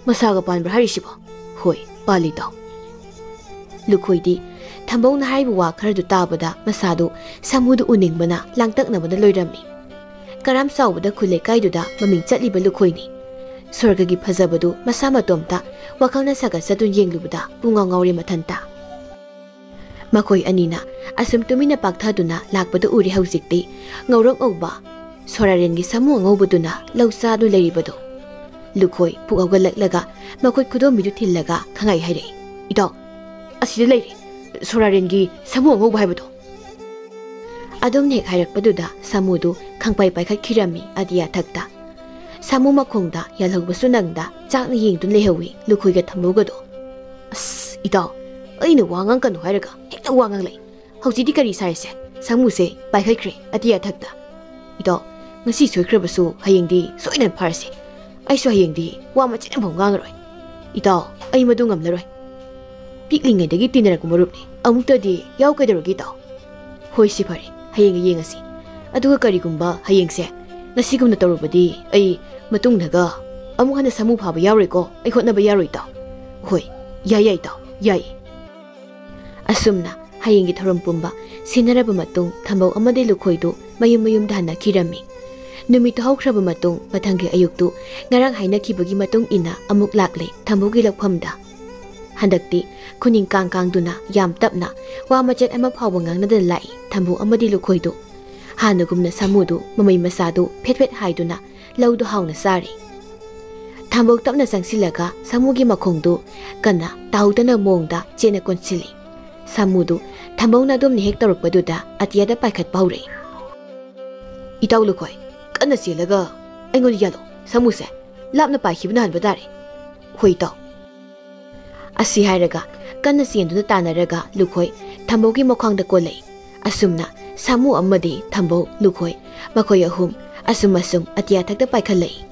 ꯃꯁꯥꯒ ꯄꯥꯟꯕ꯭ꯔꯥ ꯍꯥꯏꯔꯤꯁꯤꯕꯣ? ꯍꯣꯏ, ꯄꯥꯜꯂꯤ ꯏꯇꯥꯎ꯫ ꯂꯨꯈꯣꯏꯗꯤ ꯊꯝꯕꯧꯅ ꯍꯥꯏꯔꯤꯕ ꯋꯥ ꯈꯔꯗꯨ ꯇꯥꯕꯗ ꯃꯁꯥꯗꯨ ꯁꯥꯃꯨꯗꯨ ꯎꯅꯤꯡꯕꯅ ꯂꯥꯡꯇꯛꯅꯕꯅ ꯂꯣꯏꯔꯝꯃꯤ꯫ ꯀꯔꯥꯝ ꯆꯥꯎꯕꯗ ꯈꯨꯜ ꯂꯩꯀꯥꯏꯗꯨꯗ ꯃꯃꯤꯡ ꯆꯠꯂꯤꯕ ꯂꯨꯈꯣꯏꯅꯤ꯫ ꯁ꯭ꯋꯔꯒꯒꯤ ꯐꯖꯕꯗꯨ ꯃꯁꯥ ꯃꯇꯣꯝꯇ ꯋꯥꯈꯜꯅ ꯁꯥꯒꯠꯆꯗꯨꯅ ꯌꯦꯡꯂꯨꯕꯗ ꯄꯨꯡꯉꯥꯎ ꯉꯥꯎꯔꯦ ꯃꯊꯟꯇ꯫ ꯃꯈꯣꯏ ꯑꯅꯤꯅ ꯑꯁꯨꯝ ꯇꯨꯃꯤꯟꯅ ꯄꯥꯛꯊꯗꯨꯅ ꯂꯥꯛꯄꯗꯨ ꯎꯔꯦ ꯍꯧꯖꯤꯛꯇꯤ ꯉꯧꯔꯣꯛ ꯉꯧꯕ ꯁꯣꯔꯥꯔꯦꯟꯒꯤ ꯁꯥꯃꯨ ꯑꯉꯧꯕꯗꯨꯅ ꯂꯧ ꯆꯥꯗꯨꯅ ꯂꯩꯔꯤꯕꯗꯨ꯫ ꯂꯨꯈꯣꯏ ꯄꯨꯛ ꯍꯧꯒꯠꯂꯛꯂꯒ ꯃꯈꯨꯠ ꯈꯨꯗꯣꯝꯕꯤꯗꯨ ꯊꯤꯜꯂꯒ ꯈꯪꯍꯥꯏ ꯍꯥꯏꯔꯛꯏ, "ꯏꯇꯥꯎ, ꯑꯁꯤꯗ ꯂꯩꯔꯦ, ꯁꯣꯔꯥꯔꯦꯟꯒꯤ ꯁꯥꯃꯨ ꯑꯉꯧꯕ ꯍꯥꯏꯕꯗꯣ!" ꯑꯗꯨꯝꯅ ꯍꯦꯛ ꯍꯥꯏꯔꯛꯄꯗꯨꯗ ꯁꯥꯃꯨꯗꯨ ꯈꯪꯄꯥꯏ ꯄꯥꯏꯈꯠꯈꯤꯔꯝꯃꯤ ꯑꯇꯤꯌꯥ ꯊꯛꯇ꯫ ꯁꯥꯃꯨ ꯃꯈꯣꯡꯗ ꯌꯥꯜꯍꯧꯕꯁꯨ ꯅꯪꯗ ꯆꯥꯛꯅ ꯌꯦꯡꯗꯨꯅ ꯂꯩꯍꯧꯋꯤ ꯂꯨꯈꯣꯏꯒ ꯊꯝꯕꯧꯒꯗꯣ꯫ "ꯑꯁ, ꯏꯇꯥꯎ, ꯑꯩꯅ ꯋꯥ ꯉꯥꯡꯀꯅꯨ ꯍꯥꯏꯔꯒ ꯍꯦꯛꯇ ꯋꯥ ꯉꯥꯡꯂꯛꯏ꯫ ꯍꯧꯖꯤꯛꯇꯤ ꯀꯔꯤ ꯁꯥꯔꯤꯁꯦ? ꯁꯥꯃꯨꯁꯦ ꯄꯥꯏꯈꯠꯈ꯭ꯔꯦ ꯑꯇꯤꯌꯥ ꯊꯛꯇ꯫ ꯏꯇꯥꯎ, ꯉꯁꯤ ꯁꯣꯏꯈ꯭ꯔꯕꯁꯨ ꯍꯌꯦꯡꯗꯤ ꯁꯣꯏꯗꯅ ꯐꯥꯔꯁꯤ꯫ ꯑꯩꯁꯨ ꯍꯌꯦꯡꯗꯤ ꯋꯥ ꯃꯆꯦꯠ ꯑꯃꯐꯥꯎ ꯉꯥꯡꯉꯔꯣꯏ꯫ ꯏꯇꯥꯎ, ꯑꯩ ꯃꯗꯨ ꯉꯝꯂꯔꯣꯏ꯫ ꯄꯤꯛꯂꯤꯉꯩꯗꯒꯤ ꯇꯤꯟꯅꯔꯛꯄ ꯃꯔꯨꯞꯅꯤ꯫ ꯑꯃꯨꯛꯇꯗꯤ ꯌꯥꯎ ꯀꯩꯗꯧꯔꯒꯦ, ꯏꯇꯥꯎ?" "ꯍꯣꯏ, ꯁꯤ ꯐꯔꯦ, ꯍꯌꯦꯡ ꯌꯦꯡꯉꯁꯤ꯫ ꯑꯗꯨꯒ ꯀꯔꯤꯒꯨꯝꯕ ꯍꯌꯦꯡꯁꯦ ꯉꯁꯤꯒꯨꯝꯅ ꯇꯧꯔꯨꯕꯗꯤ ꯑꯩ ꯃꯇꯨꯡꯗꯒ ꯑꯃꯨꯛ ꯍꯟꯅ ꯁꯥꯃꯨ ꯐꯥꯕ ꯌꯥꯎꯔꯣꯏꯀꯣ꯫ ꯑꯩ ꯍꯣꯠꯅꯕ ꯌꯥꯔꯣꯏ, ꯏꯇꯥꯎ꯫ ꯍꯣꯏ, ꯌꯥꯏ, ꯌꯥꯏ, ꯏꯇꯥꯎ, ꯌꯥꯏ꯫" ꯑꯁꯨꯝꯅ ꯍꯌꯦꯡꯒꯤ ꯊꯧꯔꯝ ꯄꯨꯝꯕ ꯁꯤꯟꯅꯔꯕ ꯃꯇꯨꯡ ꯊꯝꯕꯧ ꯑꯃꯗꯤ ꯂꯨꯈꯣꯏꯗꯨ ꯃꯌꯨꯝ ꯃꯌꯨꯝꯗ ꯍꯟꯅꯈꯤꯔꯝꯃꯤ꯫ ꯅꯨꯃꯤꯠꯇꯨ ꯍꯧꯈ꯭ꯔꯕ ꯃꯇꯨꯡ ꯃꯊꯪꯒꯤ ꯑꯌꯨꯛꯇꯨ ꯉꯔꯥꯡ ꯍꯥꯏꯅꯈꯤꯕꯒꯤ ꯃꯇꯨꯡ ꯏꯟꯅ ꯑꯃꯨꯛ ꯂꯥꯛꯂꯦ ꯊꯝꯕꯧꯒꯤ ꯂꯧꯐꯝꯗ꯫ ꯍꯟꯗꯛꯇꯤ ꯈꯨꯅꯤꯡ ꯀꯥꯡ ꯀꯥꯡꯗꯨꯅ ꯌꯥꯝ ꯇꯞꯅ ꯋꯥ ꯃꯆꯦꯠ ꯑꯃ ꯐꯥꯎꯕ ꯉꯥꯡꯅꯗꯅ ꯂꯥꯛꯏ ꯊꯝꯕꯧ ꯑꯃꯗꯤ ꯂꯨꯈꯣꯏꯗꯨ꯫ ꯍꯥꯟꯅꯒꯨꯝꯅ ꯁꯥꯃꯨꯗꯨ ꯃꯃꯩ ꯃꯁꯥꯗꯨ ꯐꯦꯠ ꯐꯦꯠ ꯍꯥꯏꯗꯨꯅ ꯂꯧꯗꯨ ꯍꯥꯎꯅ ꯆꯥꯔꯤ꯫ ꯊꯝꯕꯧ ꯇꯞꯅ ꯆꯪꯁꯤꯜꯂꯒ ꯁꯥꯃꯨꯒꯤ ꯃꯈꯣꯡꯗꯨ ꯀꯟꯅ ꯇꯥꯍꯧꯗꯅ ꯃꯑꯣꯡꯗ ꯆꯦꯠꯅ ꯀꯣꯟꯁꯤꯜꯂꯤ꯫ ꯁꯥꯃꯨꯗꯨ ꯊꯝꯕꯧꯅ ꯑꯗꯨꯝꯅ ꯍꯦꯛ ꯇꯧꯔꯛꯄꯗꯨꯗ ꯑꯇꯤꯌꯥꯗ ꯄꯥꯏꯈꯠꯄ ꯍꯧꯔꯛꯏ꯫ "ꯏꯇꯥꯎ ꯂꯨꯈꯣꯏ, ꯀꯟꯅ ꯆꯦꯜꯂꯒ ꯑꯩꯉꯣꯟꯗ ꯌꯥꯜꯂꯣ꯫ ꯁꯥꯃꯨꯁꯦ ꯂꯥꯞꯅ ꯄꯥꯏꯈꯤꯕꯅ ꯍꯟꯕ ꯇꯥꯔꯦ꯫" "ꯍꯣꯏ, ꯏꯇꯥꯎ꯫" ꯑꯁꯤ ꯍꯥꯏꯔꯒ ꯀꯟꯅ ꯆꯦꯟꯗꯨꯅ ꯇꯥꯟꯅꯔꯒ ꯂꯨꯈꯣꯏ ꯊꯝꯕꯧꯒꯤ ꯃꯈ꯭ꯋꯥꯡꯗ ꯀꯣꯜꯂꯛꯏ꯫ ꯑꯁꯨꯝꯅ ꯁꯥꯃꯨ ꯑꯃꯗꯤ ꯊꯝꯕꯧ, ꯂꯨꯈꯣꯏ, ꯃꯈꯣꯏ ꯑꯍꯨꯝ ꯑꯁꯨꯝ ꯑꯁꯨꯝ ꯑꯇꯤꯌꯥ ꯊꯛꯇ ꯄꯥꯏꯈꯠꯂꯛꯏ꯫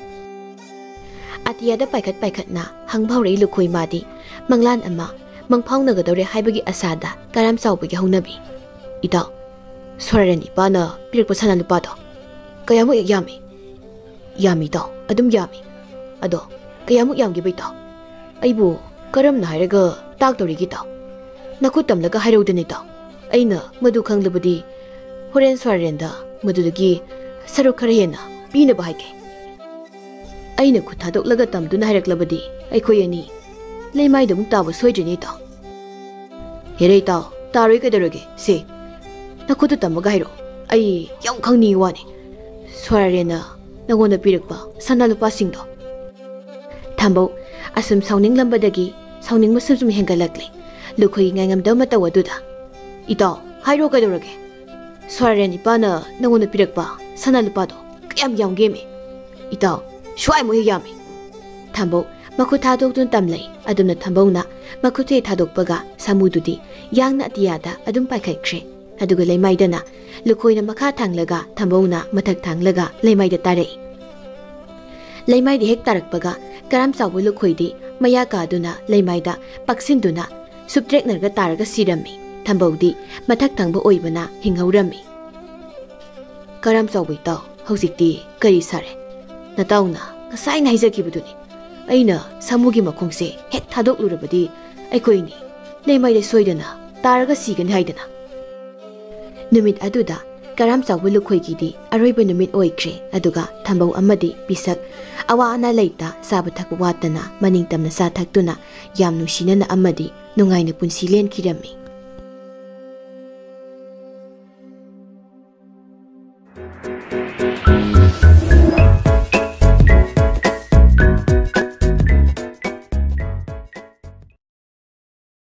ꯑꯇꯤꯌꯥꯗ ꯄꯥꯏꯈꯠ ꯄꯥꯏꯈꯠꯅ ꯍꯪꯕ ꯍꯧꯔꯛꯏ ꯂꯨꯈꯣꯏ ꯃꯥꯗꯤ꯫ ꯃꯪꯂꯥꯟ ꯑꯃ ꯃꯪꯐꯥꯎꯅꯒꯗꯧꯔꯦ ꯍꯥꯏꯕꯒꯤ ꯑꯁꯥꯗ ꯀꯔꯥꯝ ꯆꯥꯎꯕꯒꯤ ꯍꯧꯅꯕꯤ꯫ "ꯏꯇꯥꯎ, ꯁꯣꯔꯥꯔꯦꯟ ꯏꯄꯥꯅ ꯄꯤꯔꯛꯄ ꯁꯅꯥ ꯂꯨꯄꯥꯗꯣ ꯀꯌꯥꯃꯨꯛ ꯍꯦꯛ ꯌꯥꯝꯃꯤ?" "ꯌꯥꯝꯃꯤ, ꯏꯇꯥꯎ, ꯑꯗꯨꯝ ꯌꯥꯝꯃꯤ꯫" "ꯑꯗꯣ ꯀꯌꯥꯃꯨꯛ ꯌꯥꯝꯒꯦꯕ, ꯏꯇꯥꯎ? ꯑꯩꯕꯨ ꯀꯔꯝꯅ ꯍꯥꯏꯔꯒ ꯇꯥꯛꯇꯧꯔꯤꯒꯦ, ꯏꯇꯥꯎ?" ꯅꯈꯨꯠ ꯇꯝꯂꯒ ꯍꯥꯏꯔꯧꯗꯅ ꯏꯇꯥꯎ꯫ ꯑꯩꯅ ꯃꯗꯨ ꯈꯪꯂꯕꯗꯤ ꯍꯣꯔꯦꯟ ꯁ꯭ꯋꯥꯔꯦꯟꯗ ꯃꯗꯨꯗꯒꯤ ꯁꯔꯨꯛ ꯈꯔ ꯍꯦꯟꯅ ꯄꯤꯅꯕ ꯍꯥꯏꯒꯦ꯫ ꯑꯩꯅ ꯈꯨꯠ ꯊꯥꯗꯣꯛꯂꯒ ꯇꯝꯗꯨꯅ ꯍꯥꯏꯔꯛꯂꯕꯗꯤ ꯑꯩꯈꯣꯏ ꯑꯅꯤ ꯂꯩꯃꯥꯏꯗ ꯑꯃꯨꯛ ꯇꯥꯕ ꯁꯣꯏꯗ꯭ꯔꯤꯅꯦ ꯏꯇꯥꯎ꯫ ꯍꯦꯔꯦ ꯏꯇꯥꯎ, ꯇꯥꯔꯣꯏ ꯀꯩꯗꯧꯔꯒꯦ? ꯁꯦ, ꯅꯈꯨꯠꯇꯨ ꯇꯝꯃꯒ ꯍꯥꯏꯔꯣ꯫ ꯑꯩ ꯌꯥꯝ ꯈꯪꯅꯤꯡꯉꯤ ꯋꯥꯅꯤ꯫ ꯁ꯭ꯋꯥꯔꯦꯟꯅ ꯅꯉꯣꯟꯗ ꯄꯤꯔꯛꯄ ꯁꯅꯥ ꯂꯨꯄꯥꯁꯤꯡꯗꯣ꯫ ꯊꯝꯕꯧ ꯑꯁꯨꯝ ꯁꯥꯎꯅꯤꯡꯂꯝꯕꯗꯒꯤ ꯁꯥꯎꯅꯤꯡꯕ ꯁꯨꯝ ꯁꯨꯝ ꯍꯦꯟꯒꯠꯂꯛꯂꯦ꯫ ꯂꯨꯈꯣꯏꯒꯤ ꯉꯥꯏꯉꯝꯗꯕ ꯃꯇꯧ ꯑꯗꯨꯗ, "ꯏꯇꯥꯎ, ꯍꯥꯏꯔꯣ ꯀꯩꯗꯧꯔꯒꯦ? ꯁ꯭ꯋꯥꯔꯦꯟ ꯏꯄꯥꯅ ꯅꯉꯣꯟꯗ ꯄꯤꯔꯛꯄ ꯁꯅꯥ ꯂꯨꯄꯥꯗꯣ ꯀꯌꯥꯝ ꯌꯥꯝꯒꯦꯃꯤ?" "ꯏꯇꯥꯎ, ꯁ꯭ꯋꯥꯏꯃꯨꯛ ꯍꯦꯛ ꯌꯥꯝꯃꯤ꯫" ꯊꯝꯕꯧ ꯃꯈꯨꯠ ꯊꯥꯗꯣꯛꯇꯨꯅ ꯇꯝꯂꯩ꯫ ꯑꯗꯨꯝꯅ ꯊꯝꯕꯧꯅ ꯃꯈꯨꯠ ꯍꯦꯛ ꯊꯥꯗꯣꯛꯄꯒ ꯁꯥꯃꯨꯗꯨꯗꯤ ꯌꯥꯡꯅ ꯑꯇꯤꯌꯥꯗ ꯑꯗꯨꯝ ꯄꯥꯏꯈꯠꯈ꯭ꯔꯦ꯫ ꯑꯗꯨꯒ ꯂꯩꯃꯥꯏꯗꯅ ꯂꯨꯈꯣꯏꯅ ꯃꯈꯥ ꯊꯥꯡꯂꯒ ꯊꯝꯕꯧꯅ ꯃꯊꯛ ꯊꯥꯡꯂꯒ ꯂꯩꯃꯥꯏꯗ ꯇꯥꯔꯛꯏ꯫ ꯂꯩꯃꯥꯏꯗ ꯍꯦꯛ ꯇꯥꯔꯛꯄꯒ ꯀꯔꯥꯝ ꯆꯥꯎꯕ ꯂꯨꯈꯣꯏꯗꯤ ꯃꯌꯥ ꯀꯥꯗꯨꯅ ꯂꯩꯃꯥꯏꯗ ꯄꯛꯁꯤꯟꯗꯨꯅ ꯁꯨꯞꯇ꯭ꯔꯦꯛꯅꯔꯒ ꯇꯥꯔꯒ ꯁꯤꯔꯝꯃꯤ꯫ ꯊꯝꯕꯧꯗꯤ ꯃꯊꯛ ꯊꯪꯕ ꯑꯣꯏꯕꯅ ꯍꯤꯡꯍꯧꯔꯝꯃꯤ꯫ "ꯀꯔꯥꯝ ꯆꯥꯎꯕ ꯏꯇꯥꯎ, ꯍꯧꯖꯤꯛꯇꯤ ꯀꯔꯤ ꯁꯥꯔꯦ? ꯅꯇꯥꯎꯅ ꯉꯁꯥꯏꯅ ꯍꯥꯏꯖꯈꯤꯕꯗꯨꯅꯤ꯫ ꯑꯩꯅ ꯁꯥꯃꯨꯒꯤ ꯃꯈꯣꯡꯁꯦ ꯍꯦꯛ ꯊꯥꯗꯣꯛꯂꯨꯔꯕꯗꯤ ꯑꯩꯈꯣꯏꯅꯤ ꯂꯩꯃꯥꯏꯗ ꯁꯣꯏꯗꯅ ꯇꯥꯔꯒ ꯁꯤꯒꯅꯤ ꯍꯥꯏꯗꯅ꯫" ꯅꯨꯃꯤꯠ ꯑꯗꯨꯗ ꯀꯔꯥꯝ ꯆꯥꯎꯕ ꯂꯨꯈꯣꯏꯒꯤꯗꯤ ꯑꯔꯣꯏꯕ ꯅꯨꯃꯤꯠ ꯑꯣꯏꯈ꯭ꯔꯦ꯫ ꯑꯗꯨꯒ ꯊꯝꯕꯧ ꯑꯃꯗꯤ ꯄꯤꯁꯛ ꯑꯋꯥ ꯑꯅꯥ ꯂꯩꯇ, ꯆꯥꯕ ꯊꯛꯄ ꯋꯥꯠꯇꯅ ꯃꯅꯤꯡ ꯇꯝꯅ ꯆꯥ ꯊꯛꯇꯨꯅ ꯌꯥꯝ ꯅꯨꯡꯁꯤꯅꯅ ꯑꯃꯗꯤ ꯅꯨꯡꯉꯥꯏꯅ ꯄꯨꯟꯁꯤ ꯂꯦꯟꯈꯤꯔꯝꯃꯤ꯫